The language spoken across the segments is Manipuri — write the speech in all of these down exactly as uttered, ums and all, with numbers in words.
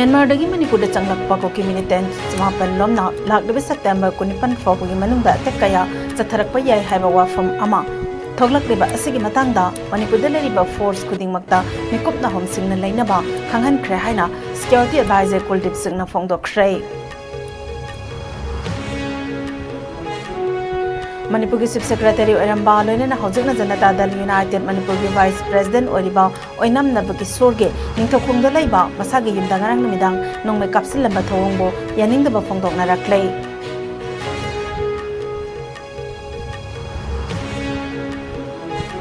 ꯃ꯭ꯌꯥꯟꯃꯥꯔꯗꯒꯤ ꯃꯅꯤꯄꯨꯔꯗ ꯆꯪꯂꯛꯄ ꯀꯨꯀꯤ ꯃꯤꯂꯤꯇꯦꯟꯠ ꯆꯃꯥꯄꯟ ꯂꯣꯝꯅ ꯂꯥꯛꯂꯤꯕ ꯁꯦꯞꯇꯦꯝꯕꯔ ꯀꯨꯟꯅꯤꯄꯥꯟ ꯐꯥꯎꯕꯒꯤ ꯃꯅꯨꯡꯗ ꯑꯦꯇꯦꯛ ꯀꯌꯥ ꯆꯠꯊꯔꯛꯄ ꯌꯥꯏ ꯍꯥꯏꯕ ꯋꯥꯐꯝ ꯑꯃ ꯊꯣꯛꯂꯛꯂꯤꯕ ꯑꯁꯤꯒꯤ ꯃꯇꯥꯡꯗ ꯃꯅꯤꯄꯨꯔꯗ ꯂꯩꯔꯤꯕ ꯐꯣꯔꯁ ꯈꯨꯗꯤꯡꯃꯛꯇ ꯃꯤꯀꯨꯞꯅ ꯍꯣꯝꯁꯤꯡꯅ ꯂꯩꯅꯕ ꯈꯪꯍꯟꯈ꯭ꯔꯦ ꯍꯥꯏꯅ ꯁꯦꯀ꯭ꯌꯨꯔꯤꯇꯤ ꯑꯦꯗꯚꯥꯏꯖꯔ ꯀꯨꯜꯗꯤꯞ ꯁꯤꯡꯅ ꯐꯣꯡꯗꯣꯛꯈ꯭ꯔꯦ꯫ ꯃꯅꯤꯄꯨꯔꯒꯤ ꯆꯤꯐ ꯁꯦꯀ꯭ꯔꯦꯇꯔꯤ ꯑꯣꯏꯔꯝꯕ, ꯂꯣꯏꯅꯅ ꯍꯧꯖꯤꯛꯅ ꯖꯅꯇꯥ ꯗꯜ ꯌꯨꯅꯥꯏꯇꯦꯗ ꯃꯅꯤꯄꯨꯔꯒꯤ ꯚꯥꯏꯁ ꯄ꯭ꯔꯦꯁꯤꯗꯦꯟꯠ ꯑꯣꯏꯔꯤꯕ ꯑꯣꯏꯅꯥꯝ ꯅꯕꯀꯤꯁꯣꯔꯒꯤ ꯅꯤꯡꯊꯧꯈꯣꯡꯗ ꯂꯩꯕ ꯃꯁꯥꯒꯤ ꯌꯨꯝꯗ ꯉꯔꯥꯡ ꯅꯨꯃꯤꯗꯥꯡ ꯅꯣꯡꯃꯩ ꯀꯥꯞꯁꯤꯜꯂꯝꯕ ꯊꯧꯑꯣꯡꯕꯨ ꯌꯥꯅꯤꯡꯗꯕ ꯐꯣꯡꯗꯣꯛꯅꯔꯛꯂꯦ꯫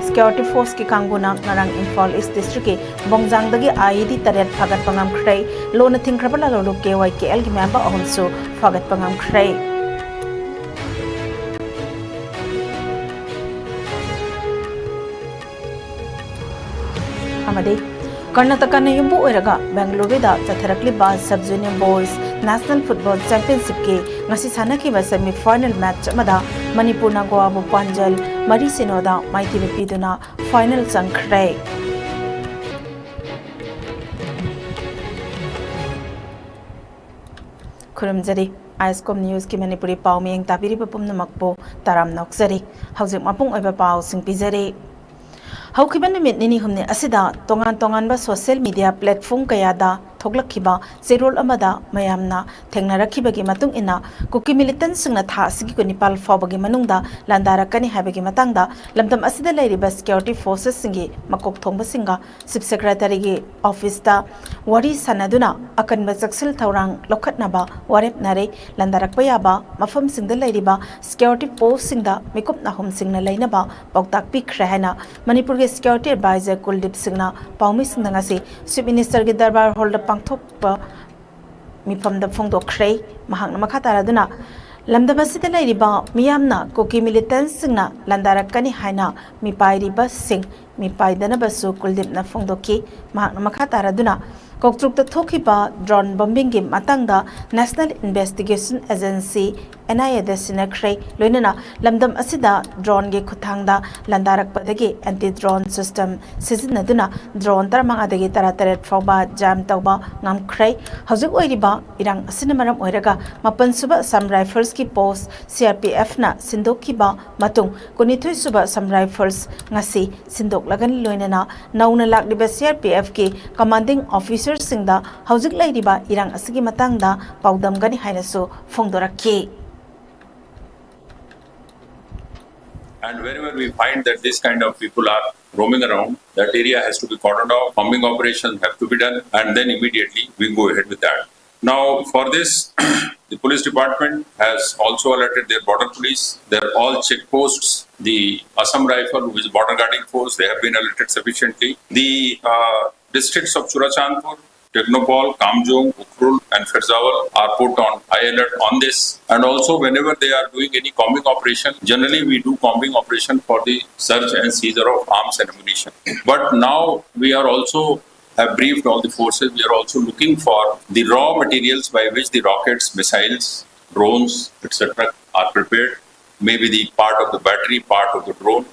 ꯁꯦꯀ꯭ꯌꯨꯔꯤꯇꯤ ꯐꯣꯔꯁꯀꯤ ꯀꯥꯡꯕꯨꯅ ꯉꯔꯥꯡ ꯏꯝꯐꯥꯜ ꯏꯁ ꯗꯤꯁꯇ꯭ꯔꯤꯛꯀꯤ ꯕꯣꯡꯖꯥꯡꯗꯒꯤ ꯑꯥꯏꯏꯗꯤ ꯇꯔꯦꯠ ꯐꯥꯒꯠꯄ ꯉꯝꯈ꯭ꯔꯦ꯫ ꯂꯣꯟꯅ ꯊꯤꯡꯈ꯭ꯔꯕ ꯂꯥꯂꯣꯡꯂꯨꯞ ꯀꯦ ꯋꯥꯏ ꯀꯦ ꯑꯦꯜꯒꯤ ꯃꯦꯝꯕꯔ ꯑꯍꯨꯝꯁꯨ ꯐꯥꯒꯠꯄ ꯉꯝꯈ꯭ꯔꯦ꯫ ꯑꯃꯗꯤ ꯀꯔꯅꯥꯇꯀꯥꯅ ꯌꯨꯝꯕꯨ ꯑꯣꯏꯔꯒ ꯕꯦꯡꯒꯂꯨꯔꯨꯗ ꯆꯠꯊꯔꯛꯂꯤꯕ sub junior boys national football ꯆꯦꯝꯄꯤꯌꯟꯁꯤꯞꯀꯤ ꯉꯁꯤ ꯁꯥꯟꯅꯈꯤꯕ ꯁꯦꯃꯤ ꯐꯥꯏꯅꯦꯜ ꯃꯦꯆ ꯑꯃꯗ ꯃꯅꯤꯄꯨꯔꯅ ꯒꯣꯋꯥꯕꯨ ꯄꯥꯟꯖꯜ ꯃꯔꯤ ꯁꯤꯅꯣꯗ ꯃꯥꯏꯊꯤꯕ ꯄꯤꯗꯨꯅ ꯐꯥꯏꯅꯦꯜ ꯆꯪꯈ꯭ꯔꯦ꯫ ꯈꯨꯔꯨꯝꯖꯔꯤ꯫ ꯑꯥꯏꯁꯀꯣꯝ ꯅ꯭ꯌꯨꯁꯀꯤ ꯃꯅꯤꯄꯨꯔꯤ ꯄꯥꯎ ꯃꯤꯌꯦꯡ ꯇꯥꯕꯤꯔꯤꯕ ꯄꯨꯝꯅꯃꯛꯄꯨ ꯇꯔꯥꯝꯅ ꯑꯣꯛꯆꯔꯤ꯫ ꯍꯧꯖꯤꯛ ꯃꯄꯨꯡ ꯑꯣꯏꯕ ꯄꯥꯎꯁꯤꯡ ꯄꯤꯖꯔꯤ꯫ ꯍꯧꯈꯤꯕ ꯅꯨꯃꯤꯠ ꯅꯤꯅꯤ ꯍꯨꯝꯅꯤ ꯑꯁꯤꯗ ꯇꯣꯉꯥꯟ ꯇꯣꯉꯥꯟꯕ ꯁꯣꯁꯤꯌꯦꯜ ꯃꯤꯗꯤꯌꯥ ꯄ꯭ꯂꯦꯠꯐꯣꯝ ꯀꯌꯥꯗ ꯊꯣꯛꯂꯛꯈꯤꯕ ꯆꯦꯔꯣꯜ ꯑꯃꯗ ꯃꯌꯥꯝꯅ ꯊꯦꯡꯅꯔꯛꯈꯤꯕꯒꯤ ꯃꯇꯨꯡ ꯏꯟꯅ, ꯀꯨꯀꯤ ꯃꯤꯂꯤꯇꯦꯟꯠꯁꯤꯡꯅ ꯊꯥ ꯑꯁꯤꯒꯤ ꯀꯨꯟꯅꯤꯄꯥꯜ ꯐꯥꯎꯕꯒꯤ ꯃꯅꯨꯡꯗ ꯂꯥꯟꯗꯥꯔꯛꯀꯅꯤ ꯍꯥꯏꯕꯒꯤ ꯃꯇꯥꯡꯗ ꯂꯝꯗꯝ ꯑꯁꯤꯗ ꯂꯩꯔꯤꯕ ꯁꯦꯀ꯭ꯌꯨꯔꯤꯇꯤ ꯐꯣꯔꯁꯦꯁꯁꯤꯡꯒꯤ ꯃꯀꯣꯛ ꯊꯣꯡꯕꯁꯤꯡꯒ ꯆꯤꯐ ꯁꯦꯀ꯭ꯔꯦꯇꯔꯤꯒꯤ ꯑꯣꯐꯤꯁꯇ ꯋꯥꯔꯤ ꯁꯥꯟꯅꯗꯨꯅ ꯑꯀꯟꯕ ꯆꯦꯛꯁꯤꯜ ꯊꯧꯔꯥꯡ ꯂꯧꯈꯠꯅꯕ ꯋꯥꯔꯦꯞꯅꯔꯦ꯫ ꯂꯥꯟꯗꯥꯔꯛꯄ ꯌꯥꯕ ꯃꯐꯝꯁꯤꯡꯗ ꯂꯩꯔꯤꯕ ꯁꯦꯀ꯭ꯌꯨꯔꯤꯇꯤ ꯄꯣꯁꯁꯤꯡꯗ ꯃꯤꯀꯨꯞ ꯅꯥꯍꯨꯝꯁꯤꯡꯅ ꯂꯩꯅꯕ ꯄꯥꯎꯇꯥꯛ ꯄꯤꯈ꯭ꯔꯦ ꯍꯥꯏꯅ ꯃꯅꯤꯄꯨꯔꯒꯤ ꯁꯦꯀ꯭ꯌꯨꯔꯤꯇꯤ ꯑꯦꯗꯚꯥꯏꯖꯔ ꯀꯨꯜꯗꯤꯞ ꯁꯤꯡꯅ ꯄꯥꯎꯃꯤꯁꯤꯡꯗ ꯉꯁꯤ ꯆꯤꯐ ꯃꯤꯅꯤꯁꯇꯔꯒꯤ ꯗꯔꯕꯥꯔ ꯍꯣꯜꯗ ꯄꯥꯡꯊꯣꯛꯄ ꯃꯤꯐꯝꯗ ꯐꯣꯡꯗꯣꯛꯈ꯭ꯔꯦ꯫ ꯃꯍꯥꯛꯅ ꯃꯈꯥ ꯇꯥꯔꯗꯨꯅ, ꯂꯝꯗꯝ ꯑꯁꯤꯗ ꯂꯩꯔꯤꯕ ꯃꯤꯌꯥꯝꯅ ꯀꯨꯀꯤ ꯃꯤꯂꯤꯇꯦꯟꯠꯁꯤꯡꯅ ꯂꯥꯟꯗꯥꯔꯛꯀꯅꯤ ꯍꯥꯏꯅ ꯃꯤꯄꯥꯏꯔꯤꯕꯁꯤꯡ ꯃꯤꯄꯥꯏꯗꯅꯕꯁꯨ ꯀꯨꯜꯗꯤꯞꯅ ꯐꯣꯡꯗꯣꯛꯈꯤ꯫ ꯃꯍꯥꯛꯅ ꯃꯈꯥ ꯇꯥꯔꯗꯨꯅ, ꯀꯣꯛꯆ꯭ꯔꯨꯛꯇ ꯊꯣꯛꯈꯤꯕ ꯗ꯭ꯔꯣꯟ ꯕꯣꯝꯕꯤꯡꯒꯤ ꯃꯇꯥꯡꯗ ꯅꯦꯁꯅꯦꯜ ꯏꯟꯚꯦꯁꯇꯤꯒꯦꯁꯟ ꯑꯦꯖꯦꯟꯁꯤ ꯑꯦꯟ ꯑꯥꯏ ꯑꯦꯗ ꯁꯤꯟꯅꯈ꯭ꯔꯦ꯫ ꯂꯣꯏꯅꯅ ꯂꯝꯗꯝ ꯑꯁꯤꯗ ꯗ꯭ꯔꯣꯟꯒꯤ ꯈꯨꯠꯊꯥꯡꯗ ꯂꯥꯟꯗꯥꯔꯛꯄꯗꯒꯤ ꯑꯦꯟꯇꯤ ꯗ꯭ꯔꯣꯟ ꯁꯤꯁꯇꯦꯝ ꯁꯤꯖꯤꯟꯅꯗꯨꯅ ꯗ꯭ꯔꯣꯟ ꯇꯔꯥꯃꯉꯥꯗꯒꯤ ꯇꯔꯥꯇꯔꯦꯠ ꯐꯥꯎꯕ ꯖꯥꯝ ꯇꯧꯕ ꯉꯝꯈ꯭ꯔꯦ꯫ ꯍꯧꯖꯤꯛ ꯑꯣꯏꯔꯤꯕ ꯏꯔꯥꯡ ꯑꯁꯤꯅ ꯃꯔꯝ ꯑꯣꯏꯔꯒ ꯃꯥꯄꯟ ꯁꯨꯕ ꯑꯁꯥꯝ ꯔꯥꯏꯐꯜꯁꯀꯤ ꯄꯣꯁ ꯁꯤ ꯑꯥꯔ ꯄꯤ ꯑꯦꯐꯅ ꯁꯤꯟꯗꯣꯛꯈꯤꯕ ꯃꯇꯨꯡ ꯀꯨꯟꯅꯤꯊꯣꯏ ꯁꯨꯕ ꯑꯁꯥꯝ ꯔꯥꯏꯐꯜꯁ ꯉꯁꯤ ꯁꯤꯟꯗꯣꯛꯂꯒꯅꯤ꯫ ꯂꯣꯏꯅꯅ ꯅꯧꯅ ꯂꯥꯛꯂꯤꯕ ꯁꯤ ꯑꯥꯔ ꯄꯤ ꯑꯦꯐꯀꯤ ꯀꯃꯥꯟꯗꯤꯡ ꯑꯣꯐꯤꯁꯔꯁꯤꯡꯗ ꯍꯧꯖꯤꯛ ꯂꯩꯔꯤꯕ ꯏꯔꯥꯡ ꯑꯁꯤꯒꯤ ꯃꯇꯥꯡꯗ ꯄꯥꯎꯗꯝꯒꯅꯤ ꯍꯥꯏꯅꯁꯨ ꯐꯣꯡꯗꯣꯔꯛꯈꯤ꯫ And wherever we find that this kind of people are roaming around, that area has to be cordoned off, combing operations have to be done, and then immediately we go ahead with that. Now, for this, the police department has also alerted their border police. They're all checkposts. The Assam Rifle, which is border guarding force, they have been alerted sufficiently. The uh, districts of Churachandpur, Tengnoupal, Kamjong, Ukhrul, and Pherzawl are put on high alert on this. And also, whenever they are doing any combing operation, generally we do combing operation for the search and seizure of arms and ammunition. But now we are also have briefed all the forces. We are also looking for the raw materials by which the rockets, missiles, drones, et cetera are prepared. Maybe the part of the battery, part of the drone,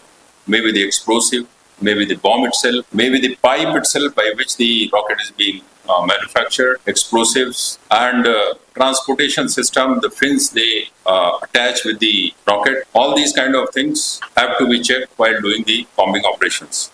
maybe the explosive, maybe the bomb itself, maybe the pipe itself by which the rocket is being uh, manufactured, explosives, and uh, transportation system, the fins they uh, attach with the rocket. All these kind of things have to be checked while doing the combing operations.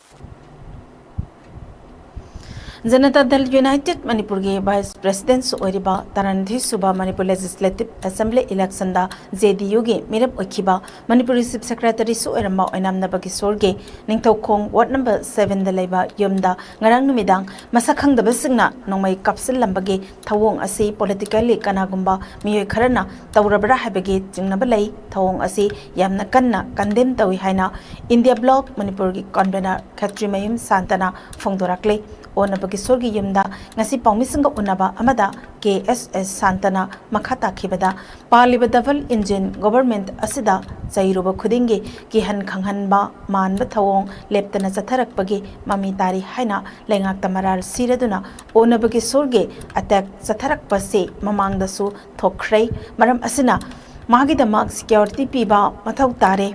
Janata Dal United ꯃꯅꯤꯄꯨꯔꯒꯤ ꯚꯥꯏꯁ ꯄ꯭ꯔꯦꯁꯤꯗꯦꯟꯠꯁꯨ ꯑꯣꯏꯔꯤꯕ ꯇꯔꯥꯅꯤꯊꯣꯏ ꯁꯨꯕ ꯃꯅꯤꯄꯨꯔ ꯂꯦꯖꯤꯁꯂꯦꯇꯤꯚ ꯑꯦꯁꯦꯝꯕ꯭ꯂꯤ ꯏꯂꯦꯛꯁꯟꯗ ꯖꯦ ꯗꯤ ꯌꯨꯒꯤ ꯃꯤꯔꯦꯞ ꯑꯣꯏꯈꯤꯕ ꯃꯅꯤꯄꯨꯔꯒꯤ ꯆꯤꯐ ꯁꯦꯀ꯭ꯔꯦꯇꯔꯤꯁꯨ ꯑꯣꯏꯔꯝꯕ ꯑꯣꯏꯅꯥꯝ ꯅꯕ ꯀꯤꯁꯣꯔꯒꯤ ꯅꯤꯡꯊꯧꯈꯣꯡ ꯋꯥꯔꯗ ꯅꯝꯕꯔ ꯁꯚꯦꯟꯗ ꯂꯩꯕ ꯌꯨꯝꯗ ꯉꯔꯥꯡ ꯅꯨꯃꯤꯗꯥꯡ ꯃꯁꯛ ꯈꯪꯗꯕꯁꯤꯡꯅ ꯅꯣꯡꯃꯩ ꯀꯥꯞꯁꯤꯜꯂꯝꯕꯒꯤ ꯊꯧꯑꯣꯡ ꯑꯁꯤ ꯄꯣꯂꯤꯇꯤꯀꯦꯜꯂꯤ ꯀꯅꯥꯒꯨꯝꯕ ꯃꯤꯑꯣꯏ ꯈꯔꯅ ꯇꯧꯔꯕ꯭ꯔꯥ ꯍꯥꯏꯕꯒꯤ ꯆꯤꯡꯅꯕ ꯂꯩ꯫ ꯊꯧꯑꯣꯡ ꯑꯁꯤ ꯌꯥꯝꯅ ꯀꯟꯅ ꯀꯟꯗꯦꯝ ꯇꯧꯏ ꯍꯥꯏꯅ ꯏꯟꯗꯤꯌꯥ ꯕ꯭ꯂꯣꯛ ꯃꯅꯤꯄꯨꯔꯒꯤ ꯀꯟꯚꯦꯅꯔ ꯈꯦꯇ꯭ꯔꯤꯃꯌꯨꯝ ꯁꯥꯟꯇꯅ ꯐꯣꯡꯗꯣꯔꯛꯂꯤ꯫ ꯑꯣꯅꯕ ꯀꯤꯁꯣꯔꯒꯤ ꯌꯨꯝꯗ ꯉꯁꯤ ꯄꯥꯎꯃꯤꯁꯤꯡꯒ ꯎꯅꯕ ꯑꯃꯗ ꯀꯦ ꯑꯦꯁ ꯑꯦꯁ ꯁꯥꯟꯇꯅ ꯃꯈꯥ ꯇꯥꯈꯤꯕꯗ, ꯄꯥꯜꯂꯤꯕ ꯗꯕꯜ ꯏꯟꯖꯤꯟ ꯒꯣꯚꯔꯟꯃꯦꯟꯠ ꯑꯁꯤꯗ ꯆꯩꯔꯨꯕ ꯈꯨꯗꯤꯡꯒꯤ ꯀꯤꯍꯟ ꯈꯪꯍꯟꯕ ꯃꯥꯟꯕ ꯊꯧꯑꯣꯡ ꯂꯦꯞꯇꯅ ꯆꯠꯊꯔꯛꯄꯒꯤ ꯃꯃꯤ ꯇꯥꯔꯤ ꯍꯥꯏꯅ ꯂꯩꯉꯥꯛꯇ ꯃꯔꯥꯜ ꯁꯤꯔꯗꯨꯅ ꯑꯣꯅꯕ ꯀꯤꯁꯣꯔꯒꯤ ꯑꯦꯇꯦꯛ ꯆꯠꯊꯔꯛꯄꯁꯤ ꯃꯃꯥꯡꯗꯁꯨ ꯊꯣꯛꯈ꯭ꯔꯦ꯫ ꯃꯔꯝ ꯑꯁꯤꯅ ꯃꯥꯒꯤꯗꯃꯛ ꯁꯤꯀ꯭ꯌꯣꯔꯤꯇꯤ ꯄꯤꯕ ꯃꯊꯧ ꯇꯥꯔꯦ꯫